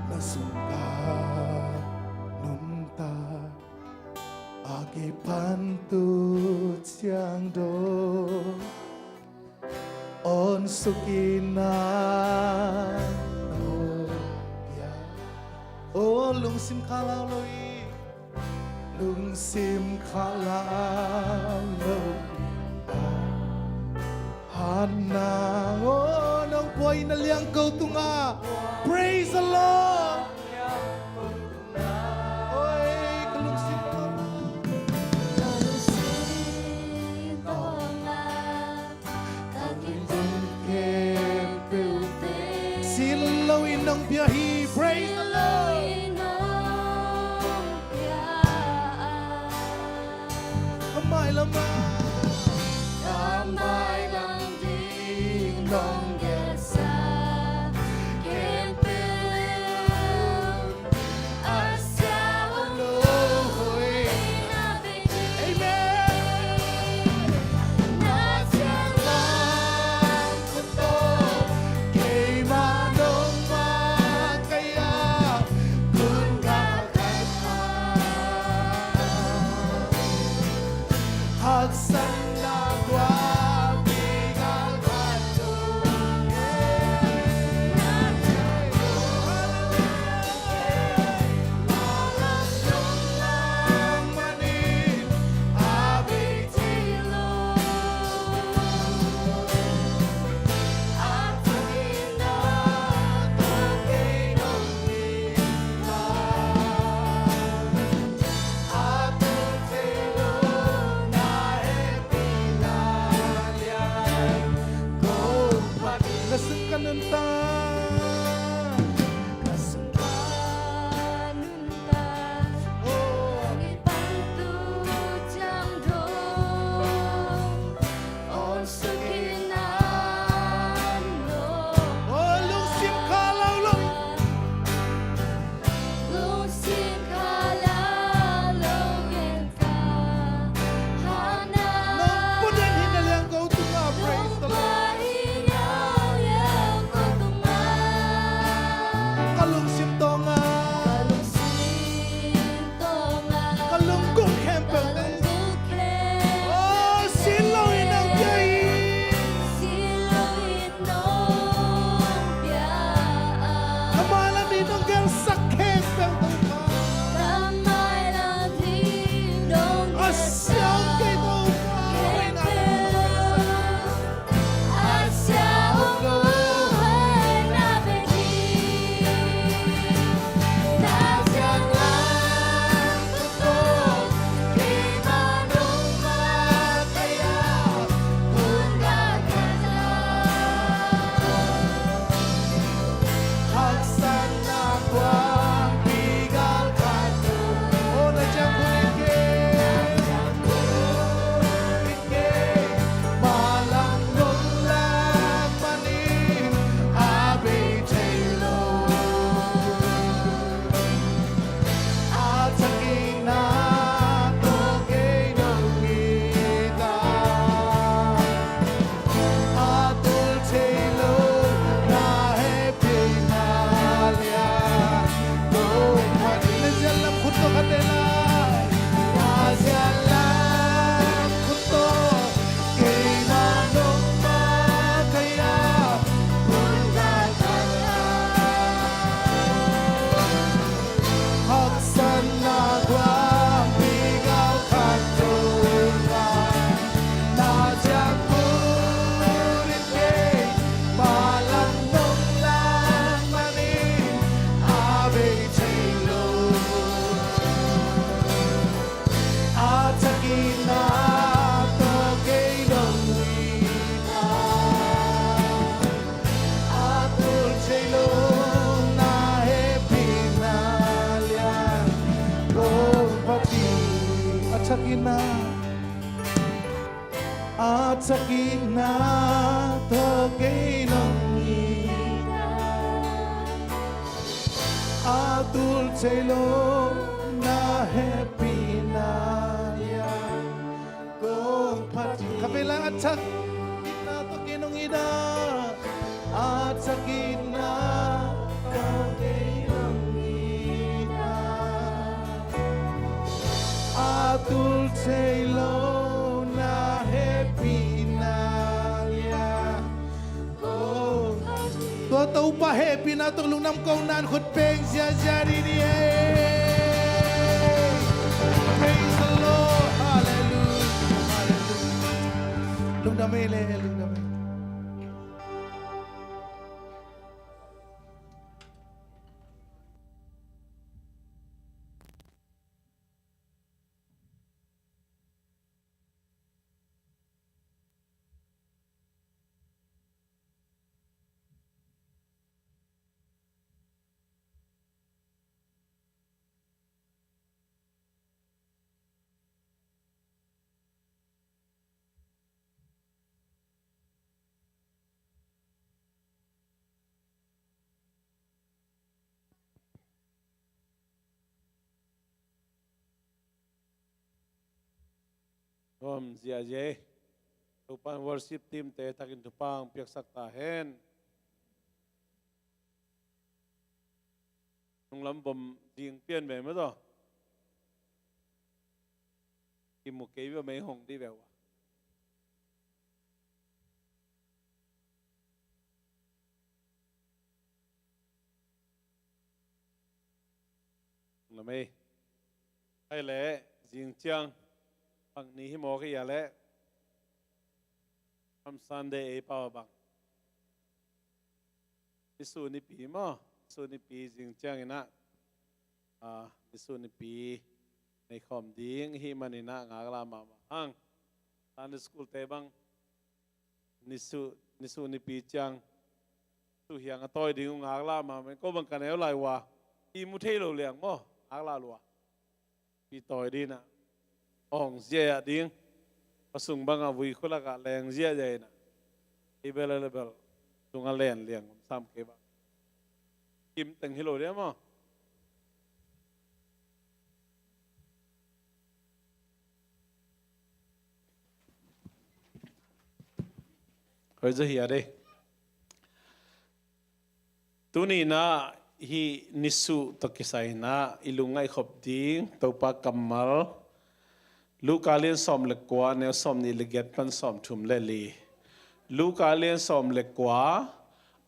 Na sungah nuntak a kipan tu ciang dawn. Awn suk in a no pia. O lungsim khalau lo i. Lungsim khalau lo i. Hatna o nong pua in a liang ko tungah. Praise the Lord. Oi, ka lungsim khalau. Ka lungsim khalau. Ka kitung khempeuh te. Sil lo in nong pia hi. Praise the Lord. Ka mailam ah. Ka mailam ding nong gelsa khempeuh. Haksatna guak Thakina, a thakina tawh kei nong it a, a tul thei lo na hehpihna lian kong phat hi. Kha vei la, a thakina tawh kei nong it a, a thakina tawh kei nong it a, a tul thei lo na hehpihna lian kong phat hi. Tua Topa hehpihna tawh lungdam ko nan khut beng ziahziah dih ni ei. Praise the Lord. Hallelujah. Hallelujah. Lungdam ei le, lungdam ei. Om ziahziah ei. Topa'n worship team te thakin thupha hong piaksak ta hen. Nunglam vom zing pian ve maw taw. Kimu kei ve mei hong dih ve ua. Nunglam ei. Hai leh zing ciang bang ni hi maw ka hia leh. Palm Sunday ei pau a bang. Nisu nipi maw? Nisu nipi zing ciangin ah, ah, nisu nipi nei khawm ding i hih manin ah ngaklah mahmah hang. Sunday school te bang nisu, nisu nipi ciang suhiang a tawi ding uh ngaklah mahmah. Ko bang ka neu lai ua i mu thei lo liang maw? Ngaklah lua. Pi tawi ding ah awng ziahziah ding. Khua sung bangah vui khua lakah leng ziahziah in ah. I bel a le bel sungah len liang om sam kei bang. Kim teng hi lo ding maw? Hoi zaw hi a dei. Tuni in ah hih nisuh tawh kisai in ah i lungngaih khop ding Topa kammal Luka lian sawm le kua, a neu sawm nih le giat pan sawm thum le li. Luka lian sawm le kua,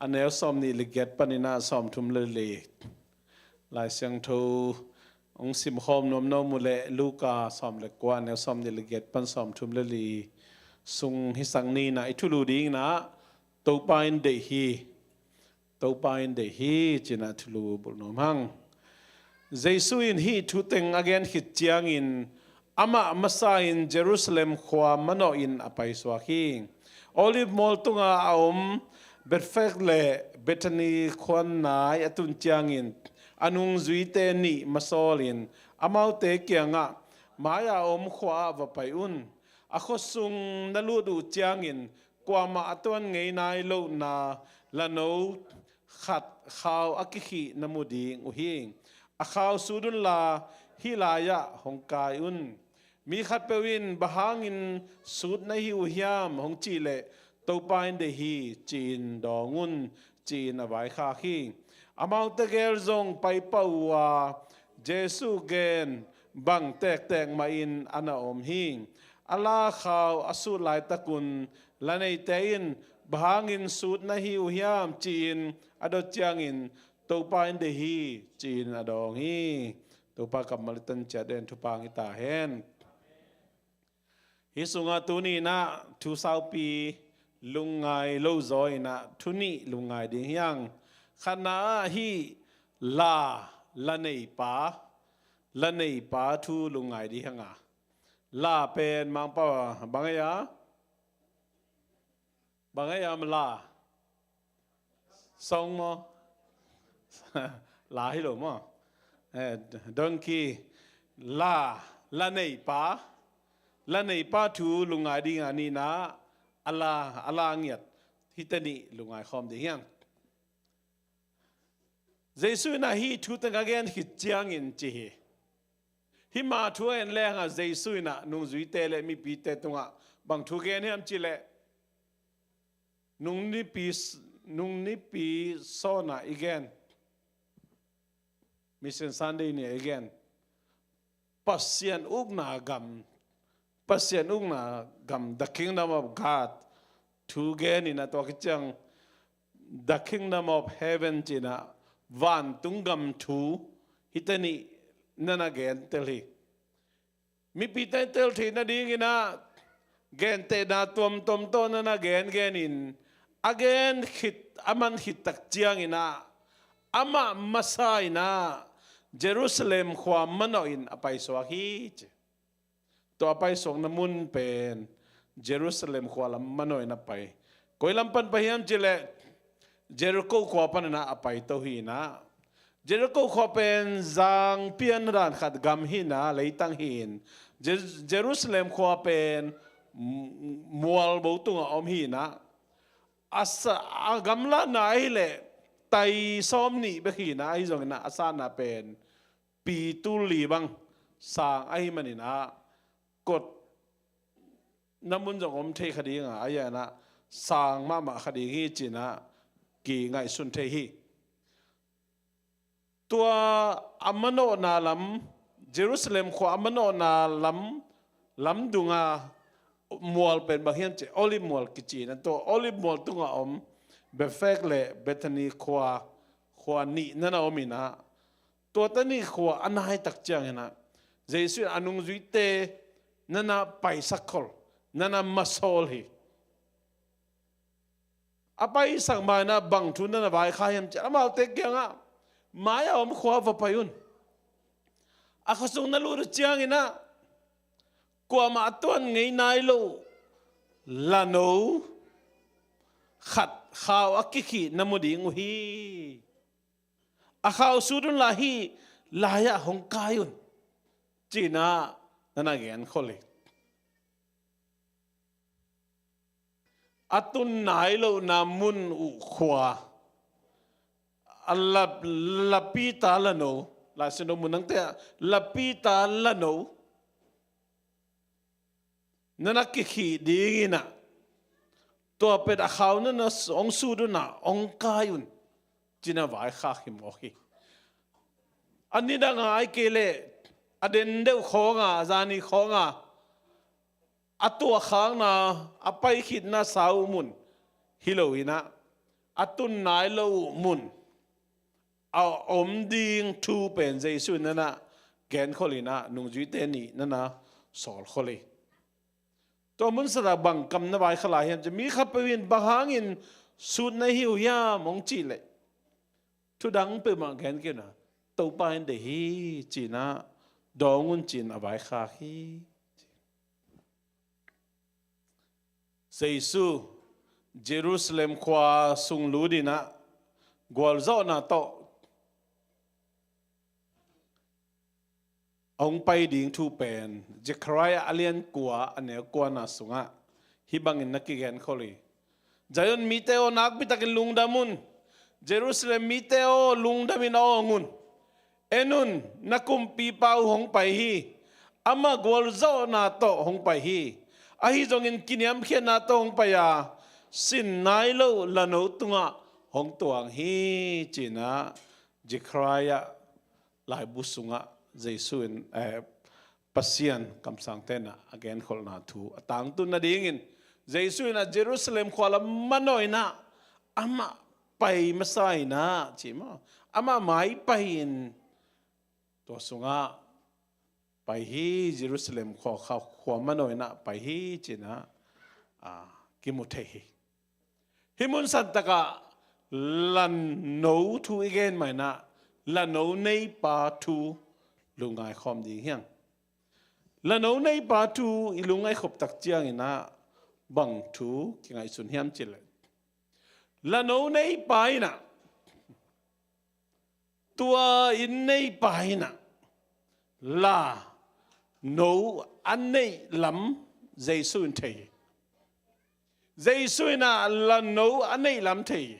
a neu sawm nih le giat panin ah sawm thum le li. Lai Siangtho hong simkhawm nuam nuam uh leh Luka sawm le kua, a neu sawm nih le giat pan sawm thum le li sung hisak ni in ah i thulu ding in ah Topa in deih hi. Topa in deih hi, ci-in ah thulu bulh nuam hang. Jesu in hih thu teng a gen khit ciangin amah masa in Jerusalem khua manawhin a paisuak hi. Olive mual tunga a om Bethphage le Bethany khuan nai a tun ciangin a nungzuite nih masawlin amaute kiangah, "Mai-a a om khua-ah va pai un. A khuasung na lut uh ciangin kuamah a tuan ngei nai lohna lano khat khau a kikhih na mu ding uh hi. A khau sut unla hih lai-ah hong kai un. Mi khatpeuh in, 'Bang hangin sut na hi uh hiam?' hong cih leh, 'Topa in deih hi,' ci-in dawng un," ci-in a vaikhak hi. Amaute gel zong paipah uh a, Jesu gen bang tektek mahin a na om hi. A la khau a sut laitakun la neite in, "Bang hangin sut na hi uh hiam?" ci-in a dot ciangin, "Topa in deih hi," ci-in a dawng hi. Topa kammal i tan ciat den thupha hong hi ta hen. Hih sungah tuni in ah thu saupi lungngai lo zaw in ah thu nih lungngai ding hi hang. Khatna ah hih la, la neipa, la neipa thu lungngai ding hi hang a. La pen Mangpau ah bang ei a? Bang ei a, la? Song maw? La hi lo maw? Eh, donkey. La, La neipa, la neipa thu lungngai ding a nihna, a la, a la ngiat, hite nih lungngai khawm ding hiang. Jesu in ah hih thu teng a gen khit ciangin ci hi. Hih ma thu a en leng ah Jesu in ah nungzuite le mipite tungah bang thu gen hiam cih leh, nung nipi, nung nipi sawn ah i gen, Mission Sunday ni a i gen, Pasian ukna gam, Pasian ukna gam, the kingdom of God thu gen in ah, tua khit ciang the kingdom of heaven ci-in ah vantung gam thu hite nih na na gen tel hi. Mipite tel theih nading in ah gentehna tuamtuam tawh na na gengen in, a gen khit, a man khit tak ciangin ah amah masa in ah Jerusalem khua manawh in a paisuak hi ci. Tua a paisuakna mun pen Jerusalem khua lam manawh in a pai. Koi lam pan pai hiam cih leh Jericho khua pan in ah a paito hi in ah. Jericho khua pen zang pian dan khat gam hi in ah, leitang hi in. Je-, Jerusalem khua pen m-, mual bo tungah om hi in ah. A sa-, a gamlatna ahih leh tai sawm nih bek hi in ah, ahi zongin ah a satna pen pi tul li bang sang ahih manin ah kotna mun zong om thei kha ding a, a hi in ah sang mahmah kha ding hi ci-in ah kingaihsun thei hi. Tua a manawhna lam, Jerusalem khua a manawhna lam, lam dunga mual pen bang hiam cih leh Olive mual kici in ah, tua Olive mual tungah om Bethphage le Bethany khua, khua nih na na om in ah, tua teni khua a nai tak ciangin ah Jesu in a nungzuite na na paisak khol, na na masawl hi. A paisak ma in ah bang thu na na vaikhak hiam cih leh, amaute kiangah, mai-ah om khua va pai un. A khuasung na lut uh ciangin ah kuamah a tuan ngei nai loh lano khat khau a kikhih na mu ding uh hi. A khau sut un la, hih lai-ah hong kai un, ci-in ah na na genkhol hi. A tun nai lohna mun uh khua, a la, lapita lano, Lai Siangtho mun nangte ah lapita lano na na kikhih ding in ah, tua pen a khau na na s-, hong sut un ah hong kai un, ci-in ah vaikhak hi mawk hi. A nidang a, ahih kei leh a den deuh khawng a, zani khawng a, a tuahkhakna, a paikhitna sau uh mun hi lo in ah, a tun nai loh uh mun a om ding thu pen Jesu in na na genkhol in ah, nungzuite nih na na sawlkhol hi. Tua mun sat ah bang kam na vaikhak lai hiam cih leh, mi khatpeuh in bang hangin sut na hi uh hiam hong cih leh, thu dang peuhmah gen kei un ah, Topa in deih hi, ci-in ah dawng un, ci-in a vaikhak hi. Jesu Jerusalem khua sung lut in ah gualzawhna tawh a hong pai ding thu pen Zechariah a lian kua, a neu kuana sungah hih bangin na kigenkhol hi. Zion mite aw, nakpitakin lungdam un. Jerusalem mite aw, lungdamin awng un. En un, na kumpipa uh hong pai hi. Amah gualzawhna tawh hong pai hi. Ahi zongin kiniamkhiatna tawh hong pai a, sin nai loh lano tungah hong tuang hi, ci-in ah Zechariah laibu sungah Jesu in, eh, Pasian kamsangte in ah a genkholhna thu a tangtun nadingin, Jesu in ah Jerusalem khua lam manawh in ah amah pai masa in ah, ci maw, amah mai pai-in tua sungah pai hi, Jerusalem khua, khua, khua manawh in ah pai hi, ci-in ah, ah, kimu thei hi. Hih mun santak ah lano thu i gen ma-in ah, lano neipa thu lungngai khawm ding hi hang. Lano neipa thu i lungngai khop tak ciangin ah bang thu kingaihsun hiam cih leh, lano neipa in ah, tua inn neipa in ah la, no a neih lam Jesu in thei hi. Jesu in ah la no a neih lam thei hi.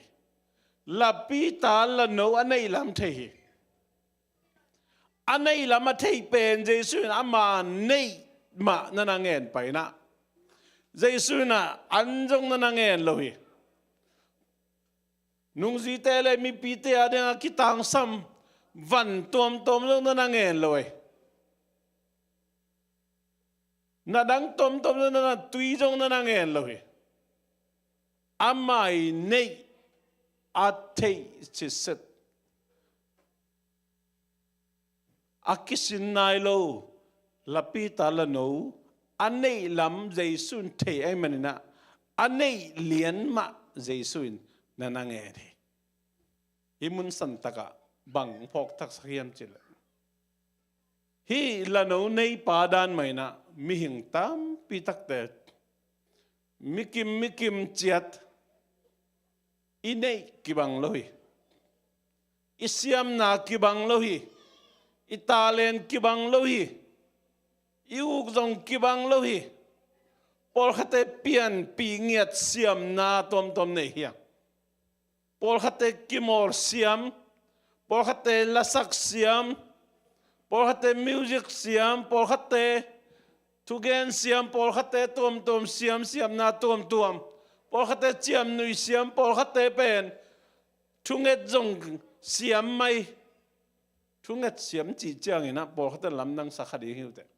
La Peter la no a neih lam thei hi. A neih lam a thei pen Jesu in ama neih mah na na ngen pai in ah, Jesu in ah an zong na na ngen lo hi. Nungzuite le mipite a dingah kitangsam van tuamtuam zong na na ngen lo hi. Na dang tuamtuam zong na na tui zong na na ngen lo hi. Ama i neih a theih sitset, a kisin nai lo la Peter la no a neih lam Jesu in thei ahih manin ah, a neih lian mah Jesu in na na ngen hi. Hih mun santakah bang phawk thaksak hiam cih leh, hih la no neipa dan mah in ah mihing tampi takte, mikim mikim ciat, i neih kibang lo hi. I siamna kibang lo hi. I talent kibang lo hi. I uk zong kibang lo hi. Pawlkhatte pianpih ngiat siamna tuamtuam nei hi hang. Pawlkhatte kimawl siam, pawlkhatte lasak siam, pawlkhatte music siam, pawlkhatte thugen siam, pawlkhatte tuamtuam siam, siamna tuamtuam, pawlkhatte ciamnuih siam, pawlkhatte pen thunget zong siam mai. Thunget siam cih ciangin ah pawlkhatte lamdang sa kha ding hi uh teh.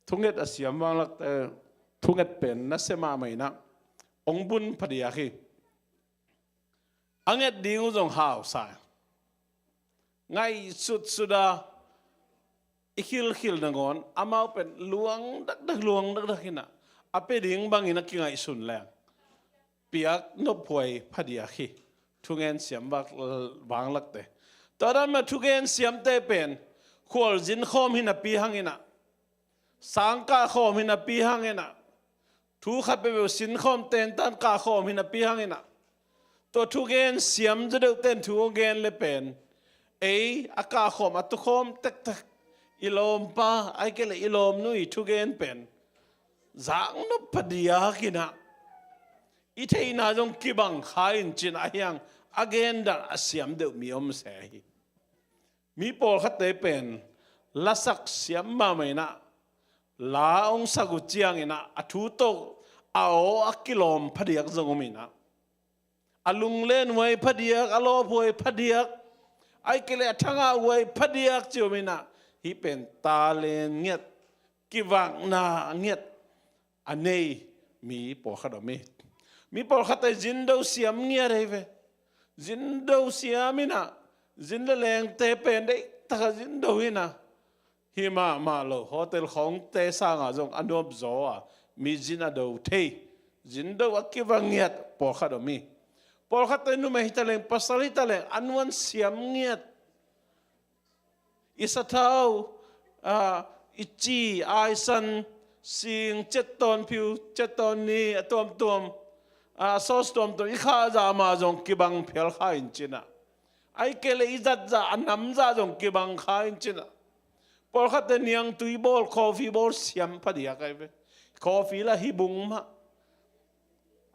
Thunget a siam vanglak, eh, thunget pen nasia mahmah in ah ong bun phadiak hi. A nget ding uh zong hausa, ngaihsutsut a i khilkhil nangawn amau pen luang dakdak, luang dakdak hi in ah, a pia ding bangin a kingaihsun leng piak nophuai phadiak hi. Thungen siam vak-, vanglakte. Tua dan mah thungen siamte pen khualzin khawm hi napi hang in ah, sang kah khawm hi napi hang in ah, thu khat peuhpeuh sinkhawm tentan kah khawm hi napi hang in ah, tua thugen siam zaw deuhte in thu a gen le pen, ei a kah khawm, a tukhawm tektek, i lawmpa, ahih kei leh i lawmnu i thugen pen zaknop phadiak in ah, i theihna zong kibang kha in cin ah, ahi hang a gen dan a siam deuh mi om se hi. Mi pawlkhatte pen lasak siam mahmah in ah, la ong sak uh ciangin ah a thu tawh a aw a kilawm phadiak zong om in ah, a lunglen huai phadiak, a lawphuai phadiak, ahih kei leh a thangah huai phadiak ci om in ah, hih pen talent ngiat, kivakna ngiat a nei mi pawlkhat om hi. Mi pawlkhatte zindo siam ngiat ahi ve. Zindo siam in ah, zin le lengte pen deihtak a zindo in ah, hi mahmah lo, hotel khawngte sangah zong a nuam zaw a, mi zin a do thei, zindo a kivak ngiat pawlkhat om hi. Pawlkhatte numei hi taleng, pasal hi taleng, a nuan siam ngiat. I sathau, ah, i ci, aisan, sing, ciattawn phiu, ciattawn ni, a tuamtuam, ah, sauce tuamtuam i khah zah mah zong kibang phial kha in cin ah, ahih kei leh i zat zah, a nam zah zong kibang kha in cin ah, pawlkhatte niangtui bawl, coffee bawl siam phadiak ahi ve. Coffee lah hih bung mah,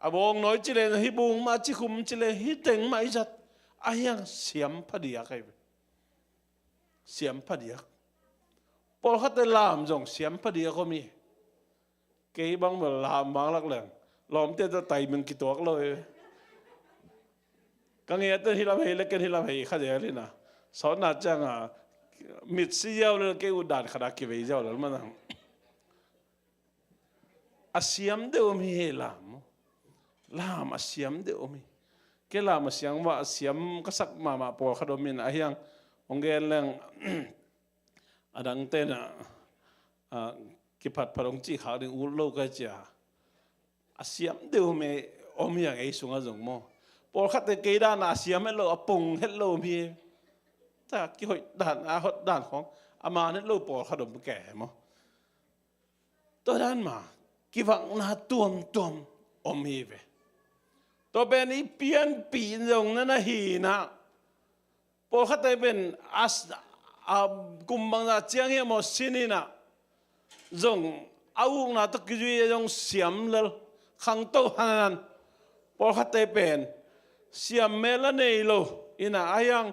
a bawngnawi ci leng hih bung mah, cikhum ci leng hih teng mah i zat, ahi hang siam phadiak ahi ve. Siam phadiak. Pawlkhatte lam zong siam phadiak om hi. Kei bang bel lam vanglak leng lawmte tawh timing kituak lo hi. Ka ngeite hih lam hei le ken hih lam hei kha zel hi na. Sawtna ciangah mit si ziau le kei ut dan khat a kivei ziau lel manang. A siam deuh om hi, hei lam maw? Lam a siam deuh om hi. Kei lam a siam, a siam ka sak mahmah pawlkhat om in, ahi hang hong gen leng, a dangte na, a, kiphatphat hong cih khak ding ut lo ka hi cia. A siam deuh om hi, om hi hang ei sungah zong maw? Pawlkhatte kei dan a siam het lo, a pong het lo om hi. Ta kihoih dan, a hot dan khawng a man het lo pawlkhat om kei maw? Tua dan mah kivakna tuamtuam om hi ve. Tua pen i pianpih zong na na hi in ah, pawlkhatte pen a s-, a kum bangzah ciang hiam aw sin in ah, zong a ukna tawh kizui a zong siam lel khangto hanan pawlkhatte pen siam mel a nei lo ina a hiang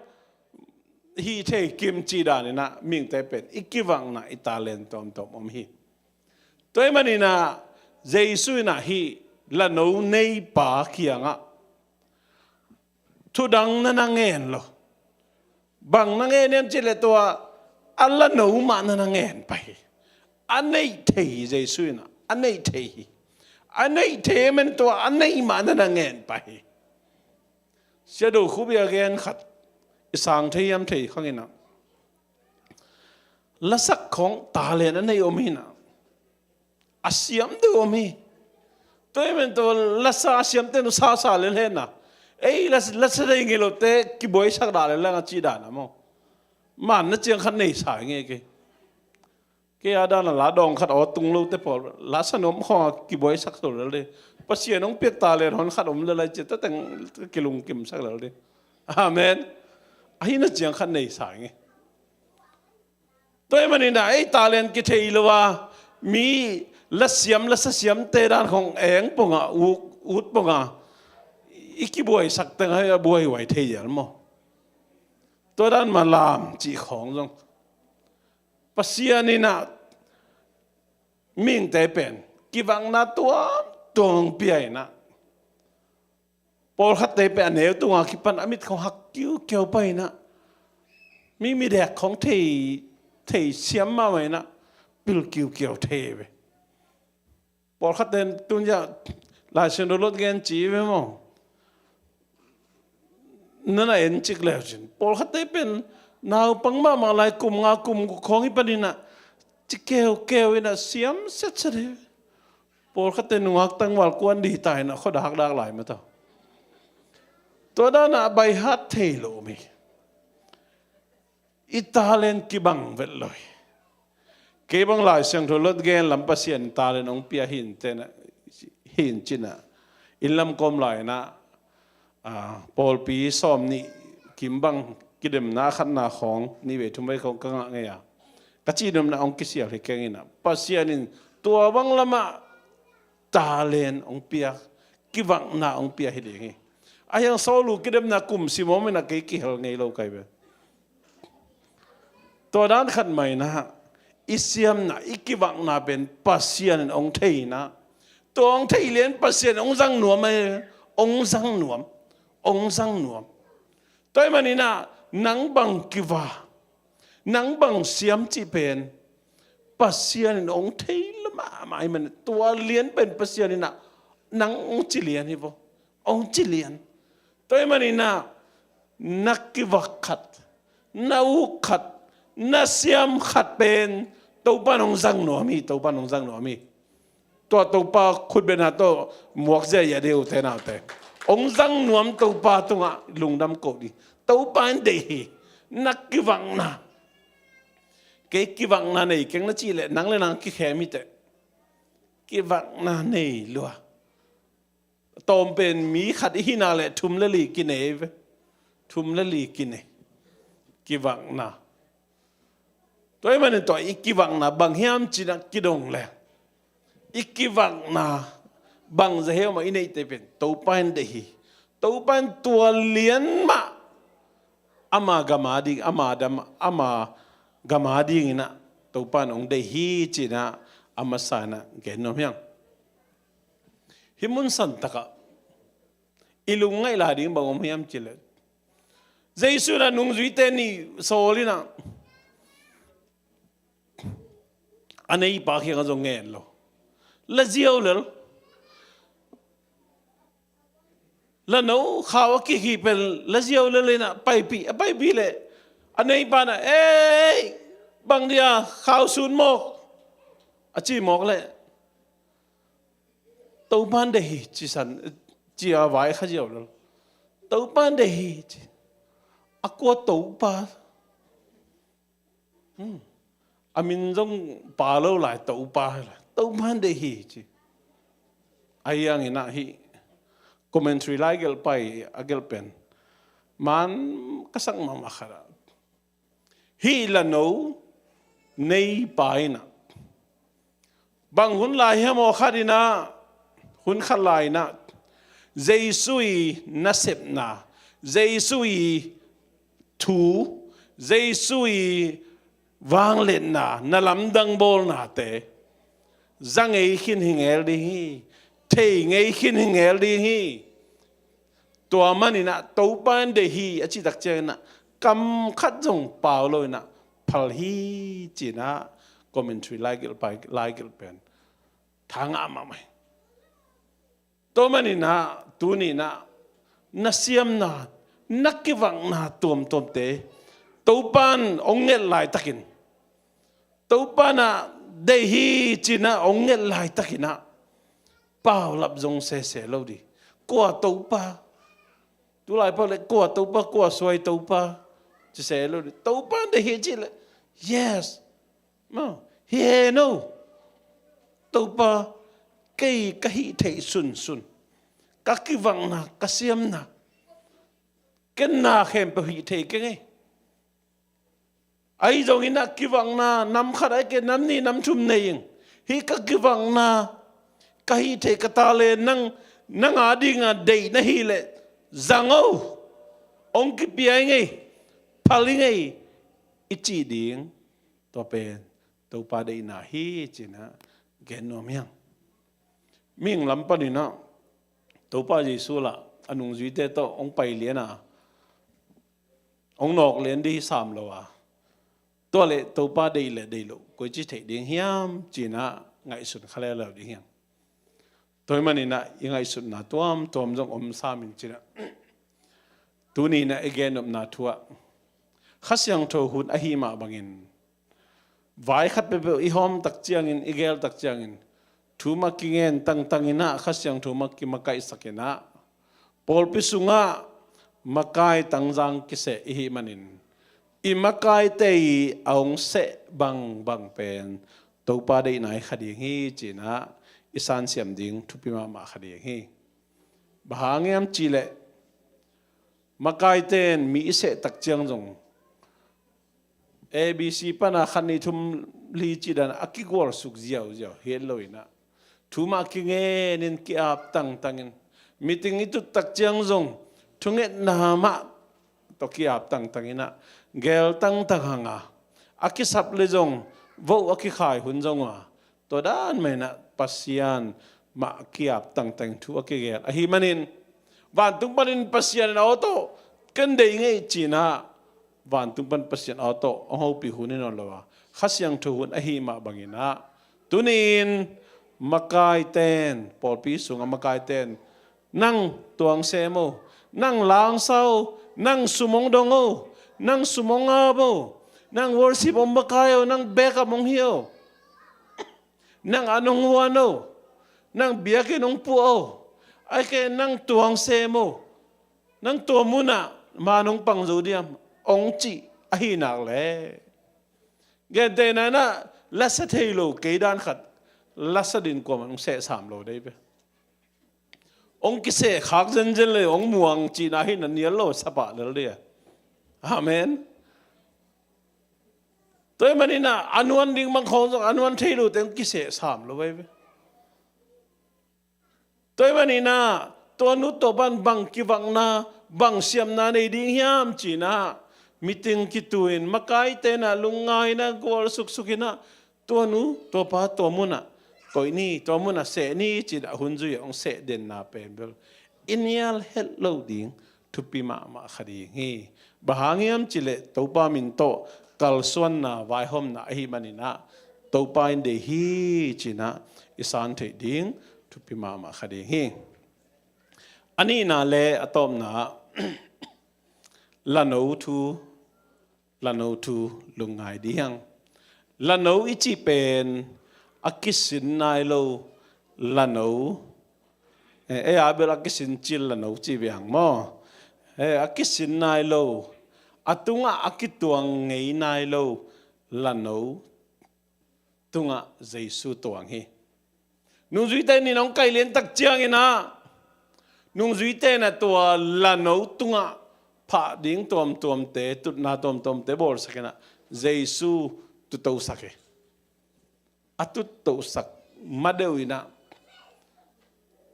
hi thei kim ci dan ina mingte pen i kivakna i talent tawmtawm om hi. Tua hi manina Jesu ina hi lano neipa kiangah thudang na na ngen lo. Bang na ngen em cih leh tua a lano mah na na ngen pah hi. A neih thei hi Jesu ina a neih thei hi. A neih thei em en tua a neih mah na na ngen pah hi. Siado khubia gen khat i sang thei hiam thei khang ina lasak khong talent a nei om hina a siam deuh om hi. Tua hi men tua lasa a siamte nu sasa lel hena ei lasa dei ngei lote kibuaisak dah lel langa cih dana maw? Man na ciang khat nei sa ngei kei. Kei a dana la dawng khat aw tung lote pawl lasa nuam khonga kibuaisak so lel dei. Pasian hong piak talent hon khat om lel ai cia tateng kilungkimsak lel dei. Amen. Ahi na ciang khat nei sa ngei. Tua hi manina ei talent kithei lo a mi lasiam lasa siamte dan khong eng ponga ut ponga i kibuaisak teng a buaihuai thei ial maw? Tua dan ma lam cih khong zong Pasian ina mingte pen kivakna tuamtuam pia ina pawlkhatte pen a neu tunga kipan a mit khong hak kiukiau pah ina mi midek khong thei thei siam mahmah ina pil kiukiau thei ve. Pawlkhatte tunia Laisiangtho lot gen ci ve maw? Nana en cik leu cin pawlkhatte pen naupang mahmah lai kum nga kum guk khong hi panina ci keukeu ina siam setset hi. Pawlkhatte nungak tangval kuan di ta ina khuadakdak lai mata. Tua dana baihat thei lo mi i talent kibang vet lo hi. Kei bang Laisiangtho lot gen lam Pasian talent hong pia hin tena hin cina in lam kom laina pawlpi sawm nih kim bang kidemna khatna khong nih vei thum vei khong ka ngah ngei a ka ci demna hong kisial hi keng ina Pasian in tua bang lama talent hong pia kivakna hong pia hi ding hi. A hiang sawlu kidemna kum simawm ina kei kihel ngei lo kai ve. Tua dan khat maina i siamna i kivakna pen Pasian in hong theina tua hong thei lian Pasian hong zang nuam ai hong zang nuam hong zang nuam. Tua hi manina nang bang kiva nang bang siam cih pen Pasian in hong thei lamah mah hi man tua lian pen Pasian ina nang hong ci lian hi vo hong ci lian. Tua hi manina na kivak khat na uk khat na siam khat pen Topa in hong zang nuam hi Topa in hong zang nuam hi. Tua Topa khutbetna tawh muakzia ia deu te naute hong zang nuam Topa tungah lungdam ko ding. Topa in deih hi na kivakna kei kivakna nei keng na cih leh nang le nang kikhem hi teh. Kivakna nei lua tawm pen mi khat i hina le thum le li kinei ve. Thum le li kinei kivakna. Tua hi manin tua i kivakna bang hiam cina kidong le i kivakna bang za heuh mah i neihte pen Topa in deih hi. Topa in tua lian mah ama gama ding ama dam ama gama ding ina Topa in hong deih hi cina a masa ina gen nuam hiang. Hih mun santakah i lungngaih lai ding bang om hiam cileh Jesu na nungzuite nih sawl ina a neipa kiangah zong ngen lo. Laziau lel lano khau a kikhi pen laziau lel ina paipih a paipih leh a neipa na ei bang dia khau sun mawk a ci mawk leh Topa in deih hi ci san ci a vai kha ziau lo. Topa in deih hi ci a kua Topa a min zong pa lo lai Topa hi lai Topa in deih hi ci. A hiang ina hih commentary lai gelh pai a gelh pen man ka sak mahmah khat ah hih lano neipa ina Bang hun lai hiam aw khat in ah, hun khat lai in ah Jesu i nasepna, Jesu i thu, Jesu i vangliatna, na lamdang bawlnate za ngei khin hi ngel ding hi, thei ngei khin hi ngel ding hi. Tua manin ah Topa in deih hi a cih tak ciangin ah kam khat zong pau lo in ah phal hi ci-in ah commentary laigelh pai, laigelh pen tha ngah mahmah hi. Tua manin ah tuni in ah na siamna, na kivakna tuamtuamte Topa in hong nget laitakin, Topa in ah deih hi ci-in ah hong nget laitakin ah paulap zong sese lo ding. Kua Topa? Tulai pau le kua Topa, kua suai Topa ci se lo ding. Topa in deih hi cih le, yes. Maw, hi hen aw. Topa, kei ka hih theih sunsun, ka kivakna, ka siamna, ken na khempeuh hih thei keng ei. Ahi zongin ah kivakna nam khat ahih kei nam nih nam thum nei ing. Hih ka kivakna, ka hih theih ka talent nang, nang a dingin deih na hih leh zang aw, hong kipia ing ei, phal ing ei i cih ding. Tua pen Topa deihna hi ci-in ah gen nuam hi hang. Mihing lam panin ah Topa Jesu lah a nungzuite tawh hong pai lian a, hong nawk lian ding hi sam lo a, tua leh Topa deih le deih loh koici theih ding hiam ci-in ah ngaihsun kha leuleu ding hi hang. Tua ahih manin ah i ngaihsutna tuamtuam zong om sam in ci-in ah tuni in ah i gen nopna thu ah Kha Siangtho hun ahih mah bangin vai khat peuhpeuh i hawm tak ciangin, i geel tak ciangin, thu mah kingen tangtang in ah Kha Siangtho mah kimakaihsak in ah pawlpi sungah makai tangzang kiseh i hih manin i makaite i a hong seh bangbang pen Topa deihna hi kha ding hi ci-in ah i sansiam ding thupi mahmah kha ding hi. Bang hang hiam cih leh makaite in mi i seh tak ciang zong A B C pan a khat nih thum li cih dan a kigualsuk ziauziau hi lo in ah thu mah kingen in ki-ap tangtang in, meeting i tut tak ciang zong thungetna mah tawh ki-ap tangtang in ah geel tangtang hang a, a kisap leh zong vote a kikhai hun zong a, tua dan mah in ah Pasian mah ki-ap tangtang thu a kigeel ahih manin vantung panin Pasian in a aw tawh ken deih ing ei ci-in ah vantung pan Pasian a aw tawh hong hopih hun hi nawn lo a, Kha Siangtho hun ahih mah bangin ah tuni-in makaite in, pawlpi sungah makaite in nang tuang sem aw, nang langsa aw, nang sum hong dong aw, nang sum hong ap aw, nang worship hong makai aw, nang backup hong hi aw, nang an hong huan aw, nang biakinn hong puah aw, ahih kei leh nang tuang sem aw, nang tua munah man hong pang zo diam hong cih ahih nak leh, gentehna in ah lasa thei lo kei dan khat lasa ding kuamah hong seh sam lo dei ve. Hong kiseh khak zenzen leh hong muang cihna hi na nial lo, sa pah lel ding a. Amen. Tua ahih manin ah a nuan ding bang khawng zong a nuan thei lote hong kiseh sam lo veve. Tua ahih manin ah tua nu tua pan bang kivakna, bang siamna nei ding hiam ci-in ah meeting kitu in makaite in ah lungngai in ah gualsuksuk in ah tua nu tua pa tua munah koih ni, tua munah seh ni ci-in ah hun zui a hong seh denna pen bel i nial het lo ding thupi mahmah kha ding hi. Bang hang hiam cih leh Topa min tawh kalsuanna, vaihawmna ahih manin ah Topa in deih hi ci-in ah i san theih ding thupi mahmah kha ding hi. A nihna le a tawpna ah lano thu, lano thu lungngai ding hi hang. Lano i cih pen a kisin nai lo lano, eh, ei a bel a kisin cil lano cih ve hang maw? Eh, a kisin nai lo, a tungah a kituang ngei nai lo lano tungah Jesu tuang hi. Nungzuite in hong kaih lian tak ciangin ah nungzuite in ah tua lano tungah phah ding tuamtuamte, tutna tuamtuamte bawlsak in ah Jesu tutosak hi. A tutosak ma deuh inah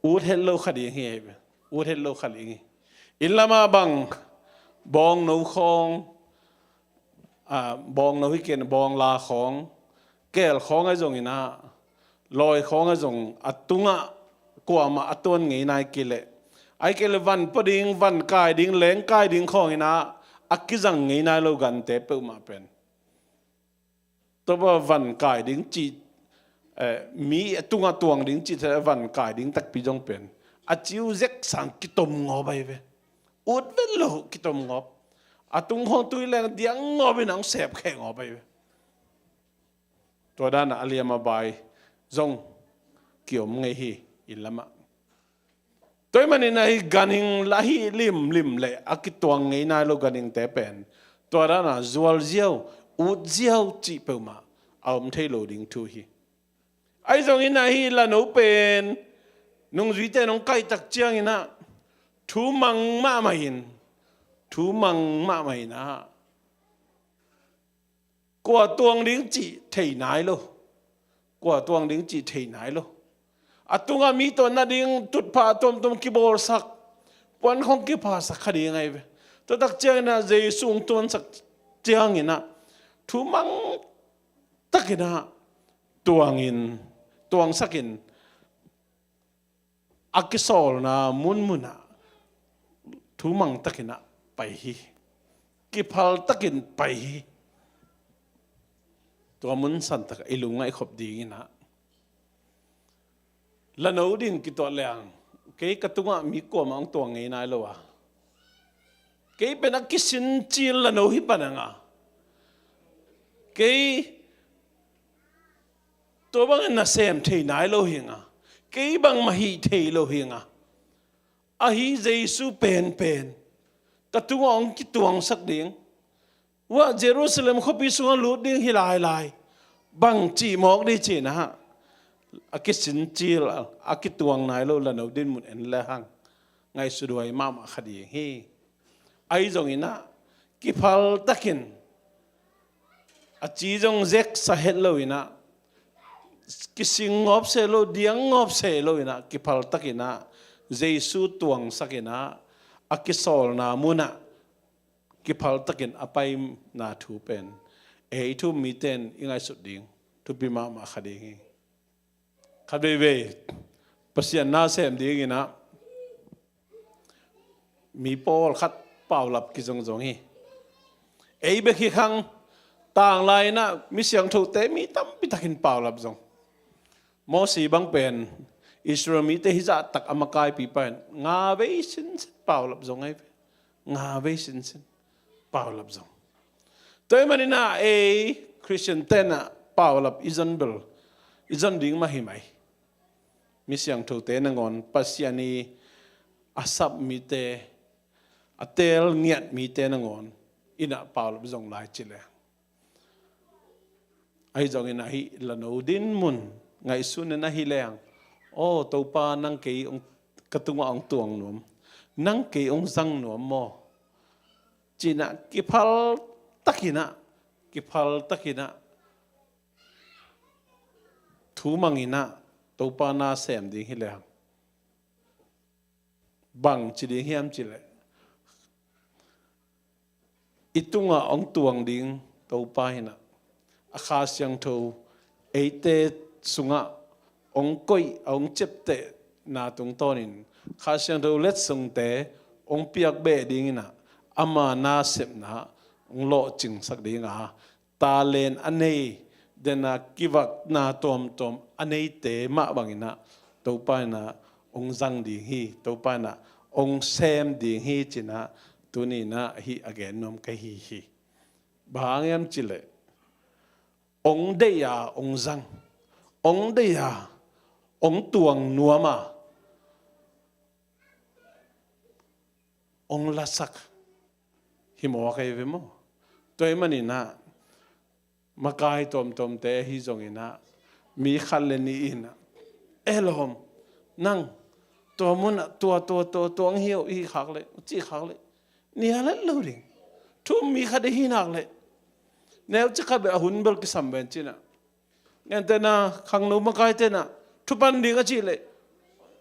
ut het lo kha ding hi. Ut het lo kha ding hi. Inn lamah bang bawngno khawng, a, bawngno hi ken bawngla khawng, keel khawng ahi zong inah, lawi khawng ahi zong a tungah kuamah a tuan ngei nai kei leh, ahi kei leh van pua ding, van kai ding, leng kai ding khawng inah a kizang ngei nai lo gante peuhmah pen, tua bang van kai ding cih, eh, mi a tungah tuang ding cih thei, van kai ding takpi zong pen a ciu zek sang kitom ngawp ahi ve. Ut vet lo kitom ngawp. A tung khawng tui leng diang ngawp in a hong sep kheh ngawp ahi ve. Tua danah a liam a bai zong kiom ngei hi inn lamah. Tua ahih manin ahi ganhing la hi limlim le a kituang ngei nai lo ganhingte pen tua danah zual ziau, ut ziau cih peuhmah a om thei lo ding thu hi. Ahi zongin ahi lano pen nungzuite nong kaihtak ciangin ah thu mang mahmah in, thu mang mahmah in ah kua tuang ding cih thei nai lo. Kua tuang ding cih thei nai lo. A tungah mi tawh na ding tutphah tuamtuam kibawlsak, puan khawng kiphasak kha ding ahi ve. Tua tak ciangin ah Jesu hong tuansak ciangin ah thu mang takin ah tuangin, tuangsakin a kisawlna munmun ah thu mang takin ah pai hi. Kiphal takin pai hi. Tua mun santak i lungngaih khop dingin ah lano din kituah leng kei ka tungah mi kuamah hong tuang ngei nai lo a, kei pen a kisincil lano hi pan ang a, kei tua bangin nasem thei nai lo hi ing a, kei bangmah hih thei lo hi ing a, ahi Jesu penpen ka tungah hong kituangsak ding. Uah Jerusalem khuapi sungah lut ding hi lailai, bang cih mawk ding ci-in ah a kisincil, a kituang nai lo lano dinmun en le hang ngaihsut huai mahmah kha ding hi. Ahi zongin ah kiphal takin a ci zong zeksa het lo in ah, kising ngawp seh lo, diang ngawp seh lo in ah kiphal takin ah Jesu tuangsak in ah a kisawlna mun ah kiphal takin a paina thu pen ei thu um mite in i ngaihsut ding thupi mahmah kha ding hi. Khat veivei Pasian na sem dingin ah mi pawlkhat paulap kizongzong hi. Ei bek hi kha hang, tanglai in ah mi siangthote mi tampi takin paulap zong. Mosi bang pen Israel mite hih zahtak a makaipipa in nga vei sinsin paulap zong ahi ve. Nga vei sinsin paulap zong. Tua ahih manin ah ei Khristiante in ah paulap i zon bel i zon ding mah hi mai. Mi siangthote nangawn, Pasian i a sap mite, a teel ngiat mite nangawn in ah paulap zong lai ci leng, ahi zongin ah hih lano dinmun ngaihsun in ah hi leng, aw Topa, nang kei hong, ka tungah hong tuang nuam, nang kei hong zang nuam maw, ci-in ah kiphal takin ah, kiphal takin ah thu mang in ah Topa na sem ding hi leng, bang ci ding hiam cih leh, i tungah hong tuang ding Topa in ah a Kha Siangtho eite sungah hong koih, a hong ciaptehna tungtawnin Kha Siangtho letsongte hong piak beh dingin ah ama nasepna hong lawhcingsak ding a, talent a nei, dena kivakna tuamtuam a neite mah bangin ah Topa in ah hong zang ding hi, Topa in ah hong sem ding hi ci-in ah tuni in ah hih a gen nuam ka hi hi. Bang hang hiam cih leh hong deih a hong zang, hong deih a hong tuang nuam a hong lasak hi mawk ahi ve maw? Tua ahih manin ah makai tuamtuamte ahi zongin ah mi khat le nih in ah, "E lawm, nang tua mun ah tua tua tua tua hong hi uh," i hih khak leh, ci khak leh, nia let lo ding. Thu um mi khat i hih nak leh neucik khat bel a hun bel kisam ven ci-in ah Gentehna khangno makaite na thu pan ding a cih leh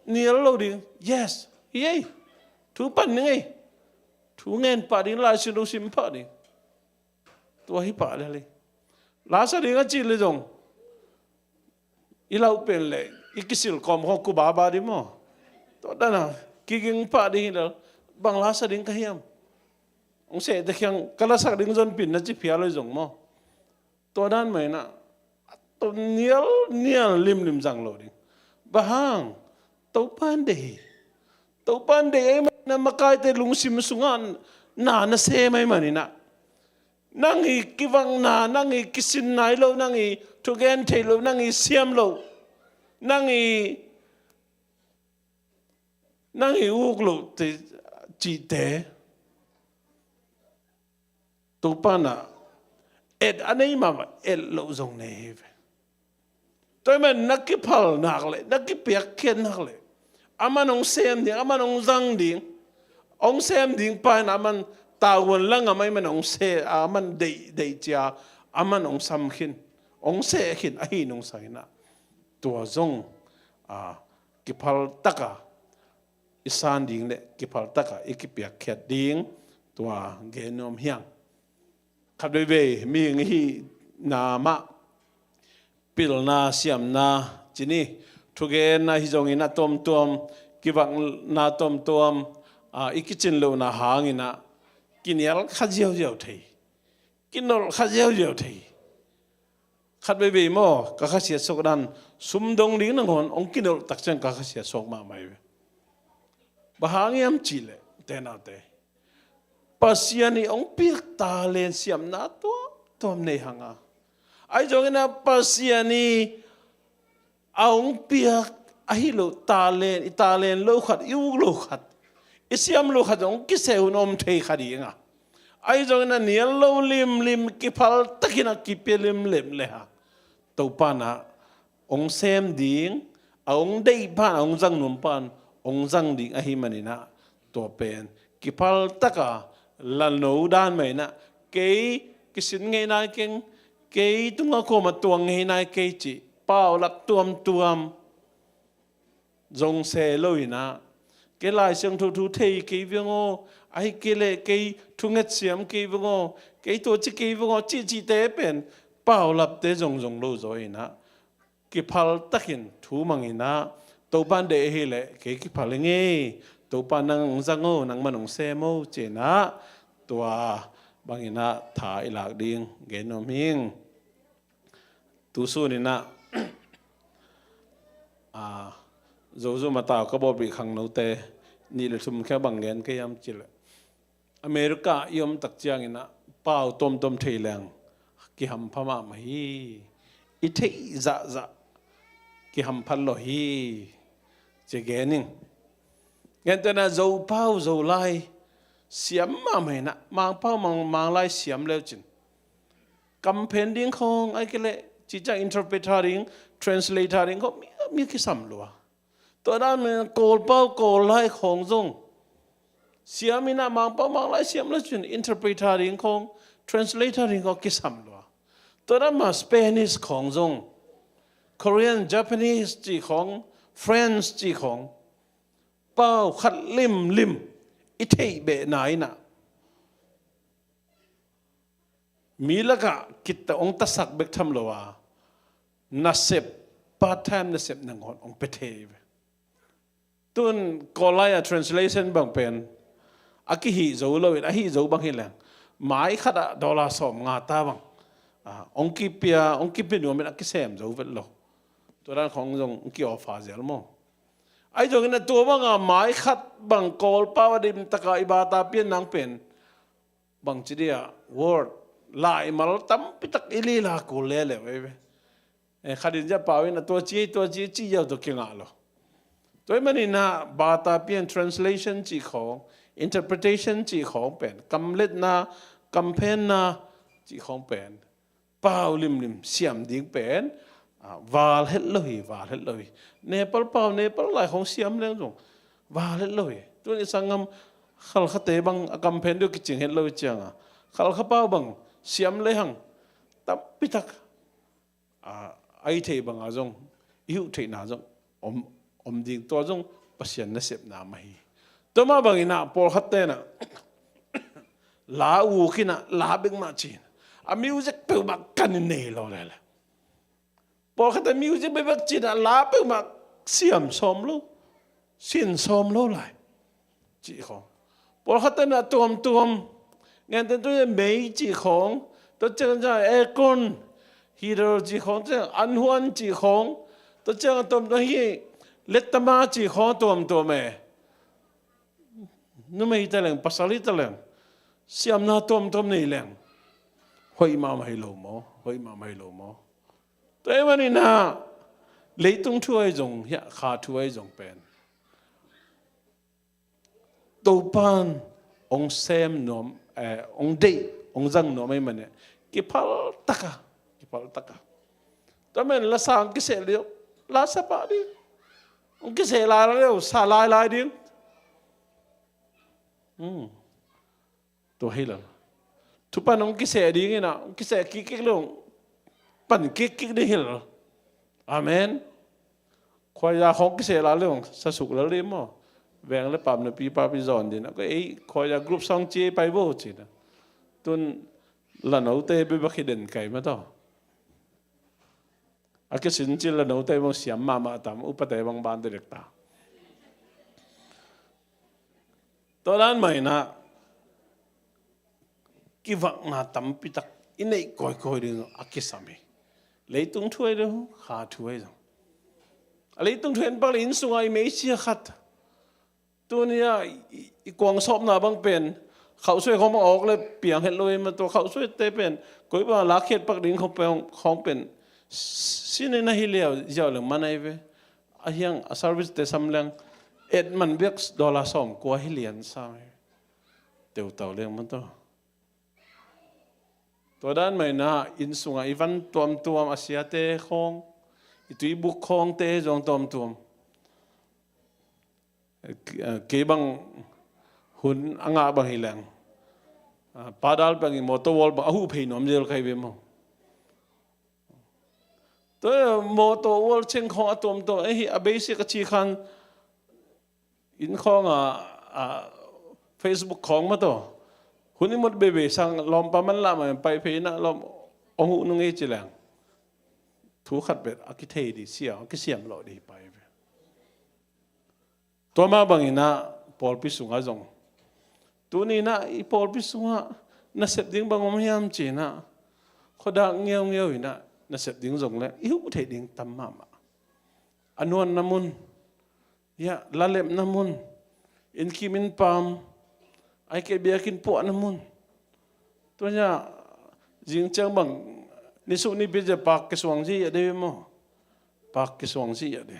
nial lo ding. Yes, hi ei. Thu pan ding ei. Thu ngen pah ding, Lai Siangtho sim pah ding. Tua hi pah lel hi. La sa ding a cih leh zong i lauh pen leh i kisil kawm khawng ku baba ding maw? Tua dan a kiging pah ding hi lel. Bang la sa ding ka hiam? Hong sehte kiang ka lasak ding zonpin na ci phial lo hi zong maw? Tua dan mah in ah a tom nial nial limlim zang lo ding. Bang hang? Topa in deih hi. Topa in deih ahih manin ah makaite lungsim sungah na na sem ahih manin ah, nang i kivakna, nang i kisin nai lo, nang i thugen theih lo, nang i siam lo, nang i, nang i uk loh te, cihte Topa in ah et a nei mahmah, et loh zong nei hi ve. Tua ahih manin na kiphal nak leh, na kipiakkhiat nak leh, aman hong sem ding, aman hong zang ding. Hong sem ding pa in aman tavuan la ngam ahih manin hong sem, aman deih, deih cia, aman hong sam khin, hong seh khin, ahi nungsang in ah tua zong, a, kiphal tak a i san ding leh kiphal tak a i kipiakkhiat ding tua gen nuam hi ing. Khat veivei mihing i hihna mah pilna, siamna, ci ni, thugenna hi zongin a tuamtuam, kivakna tuamtuam, a, i kicin lohna hangin ah kinial kha ziauziau thei, kinolh kha ziauziau thei. Khat veivei maw, ka khasiat suak dan, sum dong ding nangawn hong kinolh tak ciang ka khasiat suak mahmah hi ve. Bang hang hiam cih leh, te naute, Pasian in hong piak talent, siamna tuamtuam nei hang a, ahi zongin ah Pasian in a hong piak ahi lo talent, i talent lo khat, i uk lo khat, i siam lo khat zong hong kiseh hun om thei kha ding a, ahi zongin a nial lo limlim, kiphal takin a kipia limlim leh a, Topa in ah hong sem ding, a hong deih pa in, a hong zang nuam pa in hong zang ding ahih manin ah, tua pen kiphal tak a la no dan mah in ah, kei kisin ngei nai keng, kei tungah kuamah tuang ngei nai kei cih paulap tuamtuam zong se lo in ah, kei Lai Siangtho thu thei kei veng aw, ahih kei leh kei thunget siam kei veng aw, kei tua ci kei veng aw, cihcihte pen paulapte zongzong lo zaw in ah, kiphal takin thu mang in ah, Topa in deih ahih leh kei kiphal hi ing ei, Topa in nang hong zang aw, nangman hong sem aw, ci in ah, tua bangin ah tha i lak ding gen nuam hi ing. Tu sun in ah, a, Zo Zoom a tau ka bawlpih khangnote nih le thum khia bang gen ka hiam cih leh, America i om tak ciangin ah pau tuamtuam thei leng kihampha mahmah hi. I theih zahzah kihampha lo hi, ci gen ing. Gentehna Zopau Zolai siam mahmah in ah, Mangpau Mang, Manglai siam leu cin, kamphen ding khawng, ahih kei leh cih ciang interpreter ding, translator ding khawng mi, mi kisam lua. Tua dan mah Kawlpau Kawllai khawng zong siam in ah, Mangpau Manglai siam leu cin interpreter ding khawng, translator ding khawng kisam lua. Tua dan mah Spanish khawng zong, Korean, Japanese cih khawng, French cih khawng, pau khat limlim i theih behna in ah, mi lakah kitta hong tasak bek tham lo a, nasep, part time nasep nangawn hong pia thei ve. Tun Kawllai a translation bang pen a kihih zo lo in, a hih zo bang hi leng, mai khat ah dollar sawmnga ta bang, a, hong kipia, hong kipia nuam in a kisem zo vet lo. Tua dan khawng zong hong ki-offer zel maw? Ahi zongin a tua banga mai khat bang Kawlpau a dim taka i bata pian nang pen bangci dia word, laimal tampi tak i lila kul leleu ei ve. Eh, khat in zia pau in a tua ci, tua ci, ci ziau tawh kingah lo. Tua ahih manin ah bata pian translation cih khawng, interpretation cih khawng pen, kamletna, kamphenna cih khawng pen pau limlim siam ding pen, a, val het lo hi, val het lo hi. Nepal pau, Nepal lai khawng siam leng zong val het lo hi. Tun i sanggam Khalkhate bang a kamphen deuh kicing het lo hi cianga, Khalkha pau bang siam lehang tampi tak, a, a i theih bangah zong i huh theihna zong om, om ding, tua zong Pasian nasepna mah hi. Tua mah bangin ah pawlkhat tenah la uk inah la bek mah cin, a music peuhmah kan in nei lo lele. Pawlkhat a music bek bek cin ah la peuhmah siam sawm lo, sin sawm lo lai cih khawng. Pawlkhat tenah tuamtuam, ngente tu mei cih khawng, tua ciang ciang aircon, heater cih khawng, ciang anhuan cih khawng, tua ciang a tuamtuam hi, lettama cih khawng tuamtuam e. Numei hi taleng, pasal hi taleng, siamna tuamtuam nei leng hoih mahmah hi lo maw, hoih mahmah hi lo maw? Tua ahih maninah leitung thu ahi zong, hiah kha thu ahi zong pen Topan hong sem nuam, eh, hong deih, hong zang nuam ahih manin kipal taka, kipal taka. Tua men la sa hong kiseh liau, la sa pah ding. Hong kiseh lai lai liau, sa lai lai ding. Hmm. Tua hi lo. Thupan hong kiseh ding inah, hong kiseh kikkik lo, pan kikkik ding hi lo. Amen. Khuaia khawng kiseh lai lo, sa suk lel ding maw? Veng le pam nupi papi zawn ding a, ei khuaia group song ci pai bo cin a. Tun lanote bebek hi den kai mah tawh. A kisin cin lanote bang siam mahmah tam, upate bang ban direct ta. Tua dan mah inah kivakna tampi tak i neih kawikawi ding a kisam hi. Leitung thu ahi zong, kha thu ahi zong. A leitung thu en pak le inn sungah i meisia khat, tuni-ah i, i, i kuang sawpna bang pen khauhsuai khawng bang awk le piang het lo hi mah, tua khauhsuaite pen koi bang lakkhiat pak ding khawng pen, khawng pen sin in a hi liau ziau leng man ahi ve. A hiang a service te sam leng et man biak dollar sawm kua hi lian sam hi. Teutau leng man tawh. Tua dan mah inah inn sungah i van tuamtuam, a siate khawng, i tuibuk khawngte zong tuamtuam. Eh, kei bang hun a ngah bang hi leng, ah, padal bang i motor wall bang a huh phei nuam zel kai ve maw? Tua motor wall ceng khawng a tuamtuam, eh, hi a basic a ci khan inn khawng a, a Facebook khawng mah tawh hun i mut beibei sang lawmpa man lah mah pai phei inah lawm hong huh nung ei ci leng thu khat bet a kithei dih siam, a kisiam lawh dih pai ve. Tua mah bang inah pawlpi sungah zong, tuni inah i pawlpi sungah nasep ding bang om hiam ci inah khuadak ngeungeu inah nasep ding zong le i huh theih ding tam mahmah. A nuanna mun, ya, lalepna mun, innkim innpam, ahih kei biakinn puahna mun. Tua inah zing ciang bang nisuk nipi ciang pak kisuang ci a dei maw? Pak kisuang ci a dei.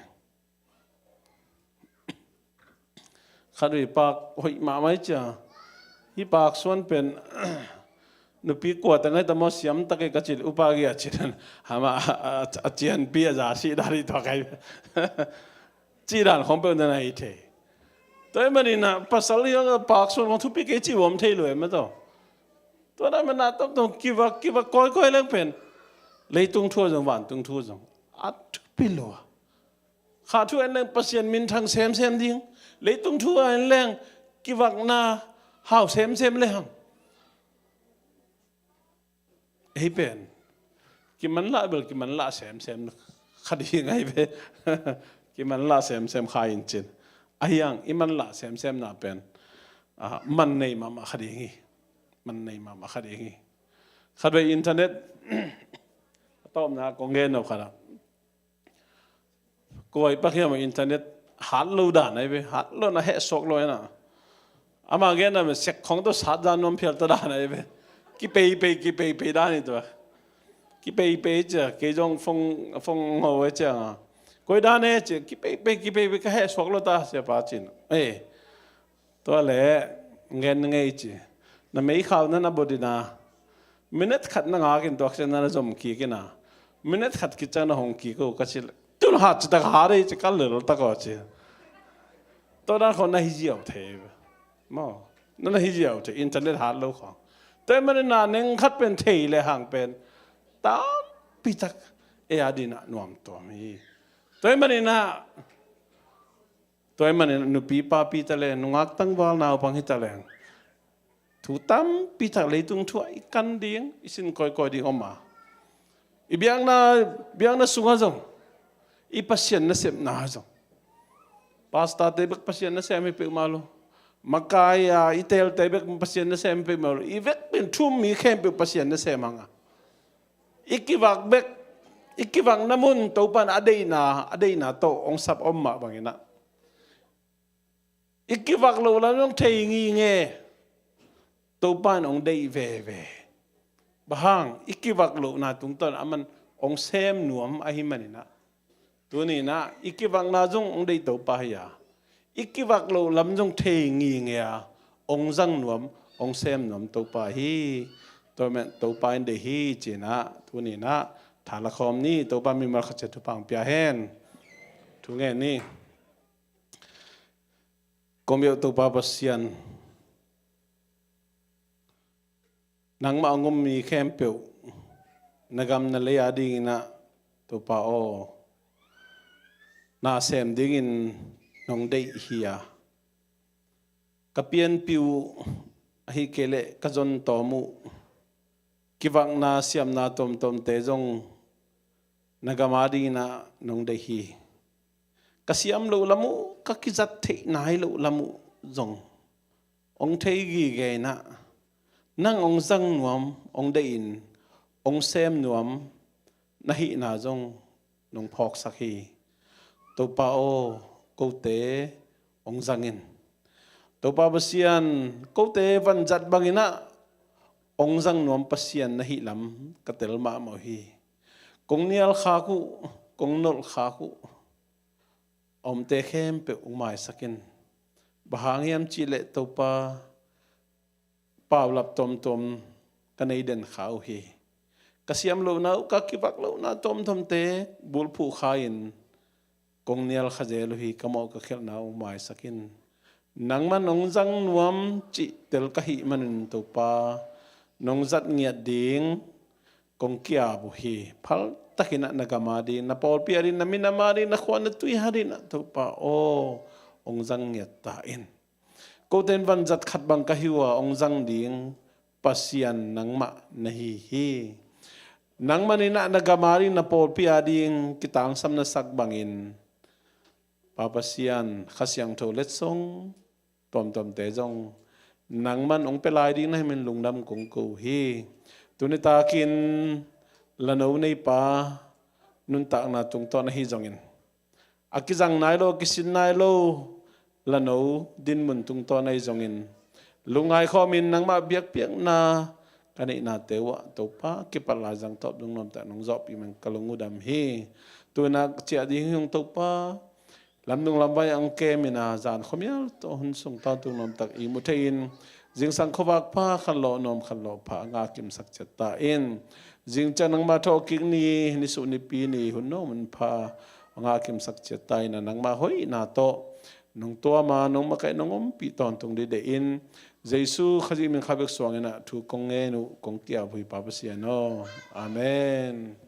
Khat vei pak hoih mahmah hi cia. Hih pak suan pen nupi kua teng ahi ta maw, siam tak hi ka ci leh upa gei a ci dan. Hama a, a, a cianpi a za sih dan hi tua kai. Ci dan khawng peuh na hi thei. Tua ahih manin ah pasal hi a pak suan khawng thupi kei ci uam thei lo e mah tawh. Tua dan mah na tawh tawh kivak, kivak kawikawi leng pen leitung thu a zong, vantung thu a zong a thupi lo a. Kha thu en leng Pasian minthang semsem ding. Leitung thu en leng kivakna hau semsem le hang. Hei pen kimanlah bel kimanlah semsem kha ding ahi ve. Kimanlah semsem kha in cin. Ahi hang i manlah semsemna pen, ah, man nei mahmah kha ding hi. Man nei mahmah kha ding hi. Khat vei internet a tawpna kong gen nop khat ah, kua i pak hiam a internet hat lo dan ahi ve, hat lo na heh suak lo ena. Ama gen na me sek khong to sat dan nuam phial ta dan ahi ve. Kipeipei, kipeipei dan hi tua. Kipeipei cia, kei zong phone, phone ngo e cia nga. Koi dan e cia, kipeipei, kipeipei ka heh suak lo ta cia pa cin. Eh, tua le ngen ngei ci. Na mei khau na na bot ina. Minute khat na ngak in tuak ciang na na zom kik ina. Minute khat kicang na hong kik uh ka ci le. Tun hat ci tak hat ei ci kal lel tak aw ci. Tua dan khong na hi ziau thei. Maw. Na na hi ziau thei. Internet hat lo khong. Tua ahih manin na neng khat pen thei le hang pen tampi tak ei a dinah nuamtuam hi. Tua ahih maninah, tua ahih maninah nupi papi ta leng, nungak tangval naupang hi ta leng, thu tampi tak leitung thu ah i kan ding, i sin kawikawi ding om a, i biakna, biakna sungah zong, i Pasian nasepna zong, pastorte bek Pasian nasem hi peuhmah lo, makai a i teelte bek Pasian nasem hi peuhmah lo, i vekpi in thu-um mi khempeuh Pasian nasem hang a, i kivak bek, i kivakna mun Topa in a deihna, a deihna tawh hong sap om mah banginah, i kivak loh lam zong thei nginge, Topa in hong deih veve. Bang hang, i kivak lohna tungtawn aman hong sem nuam ahih maninah, tuninah i kivakna zong hong deih Topa hi a, i kivak loh lam zong thei nginge a, hong zang nuam, hong sem nuam Topa hi. Tua ahih manin Topa in deih hi, ci-inah tuninah tha la khawm ni. Topa mimal khat ciat thupha hong pia hen. Thu ngen ni. Kong biak Topa Pasian, nangmah hong um mi khempeuh na gam na lei a dinginah, Topa aw, na sem dingin nong deih hi a, ka pianpih uh, ahih kei leh ka zon tawm uh, kivakna siamna tuamtuamte zong na gam a dinginah nong deih hi. Ka siam loh lam uh, ka kizat theih nai loh lam uh zong hong thei gige inah, nang hong zang nuam, hong deih in, hong sem nuam na hihna zong nong phawksak hi. Topa aw, kote hong zang in. Topa Pasian, kote vanzat banginah hong zang nuam Pasian na hih lam ka tel mahmah uh hi. Kong nialkhak uh, kong nolhkhak uh a omte khempeuh hong maisak in. Bang hang hiam cihleh Topa, paulap tuamtuam ka nei den kha uh hi. Ka siam lohna uh, ka kivak lohna tuamtuamte bulphuh kha-in kong nial kha zel uh hi. Ka mawh ka khialhna uh hong maisak in. Nangman hong zang nuam cih tel ka hih manin Topa, nong zat ngiat ding kong ki-ap uh hi. Phaltakinah na gam a ding, na pawlpi a ding, na minam a ding, na khua na tui a dinginah Topa aw, hong zang ngiat ta in. Kote in vanzat khat bang ka hi uh a, hong zang ding Pasian nangmah na hi hi. Nangman inah na gam a ding, na pawlpi a ding kitangsam na sak bangin, Pa Pasian, Kha Siangtho letsong tuamtuamte zong nangman hong pia lai ding na hih manin lungdam kong ko uh hi. Tuni takin la no neipa nuntakna tungtawn ahi zongin, a kizang nai lo, a kisin nai lo la no dinmun tungtawn ahi zongin, lungngai khawmin nangmah biakpiakna ka neihnate uh ah Topa, kipat laizang tawp dong nuamtak nong zawhpih man ka lung uh dam hi. Tuinah ciah ding hi ung Topa, lamdung lamvai ah hong kem inah, zan khuamial tawh hun sung tawntung nuamtak ihmu thei-in, zingsang khuavak pha khanlawh nuam khanlawh pha a ngakimsak ciat ta in. Zingciang nangmah thawhkik ni, nisuh nipi ni, hun nuam hun pha a ngakimsak ciat ta inah, nangmah hoihna tawh nong tuam a, nong makaih, nong ompih tawntung dih deih in, Jesu Khazih min kha bek suang inah thu kong ngen uh, kong ki-ap uh hi Pa Pasian aw. Amen.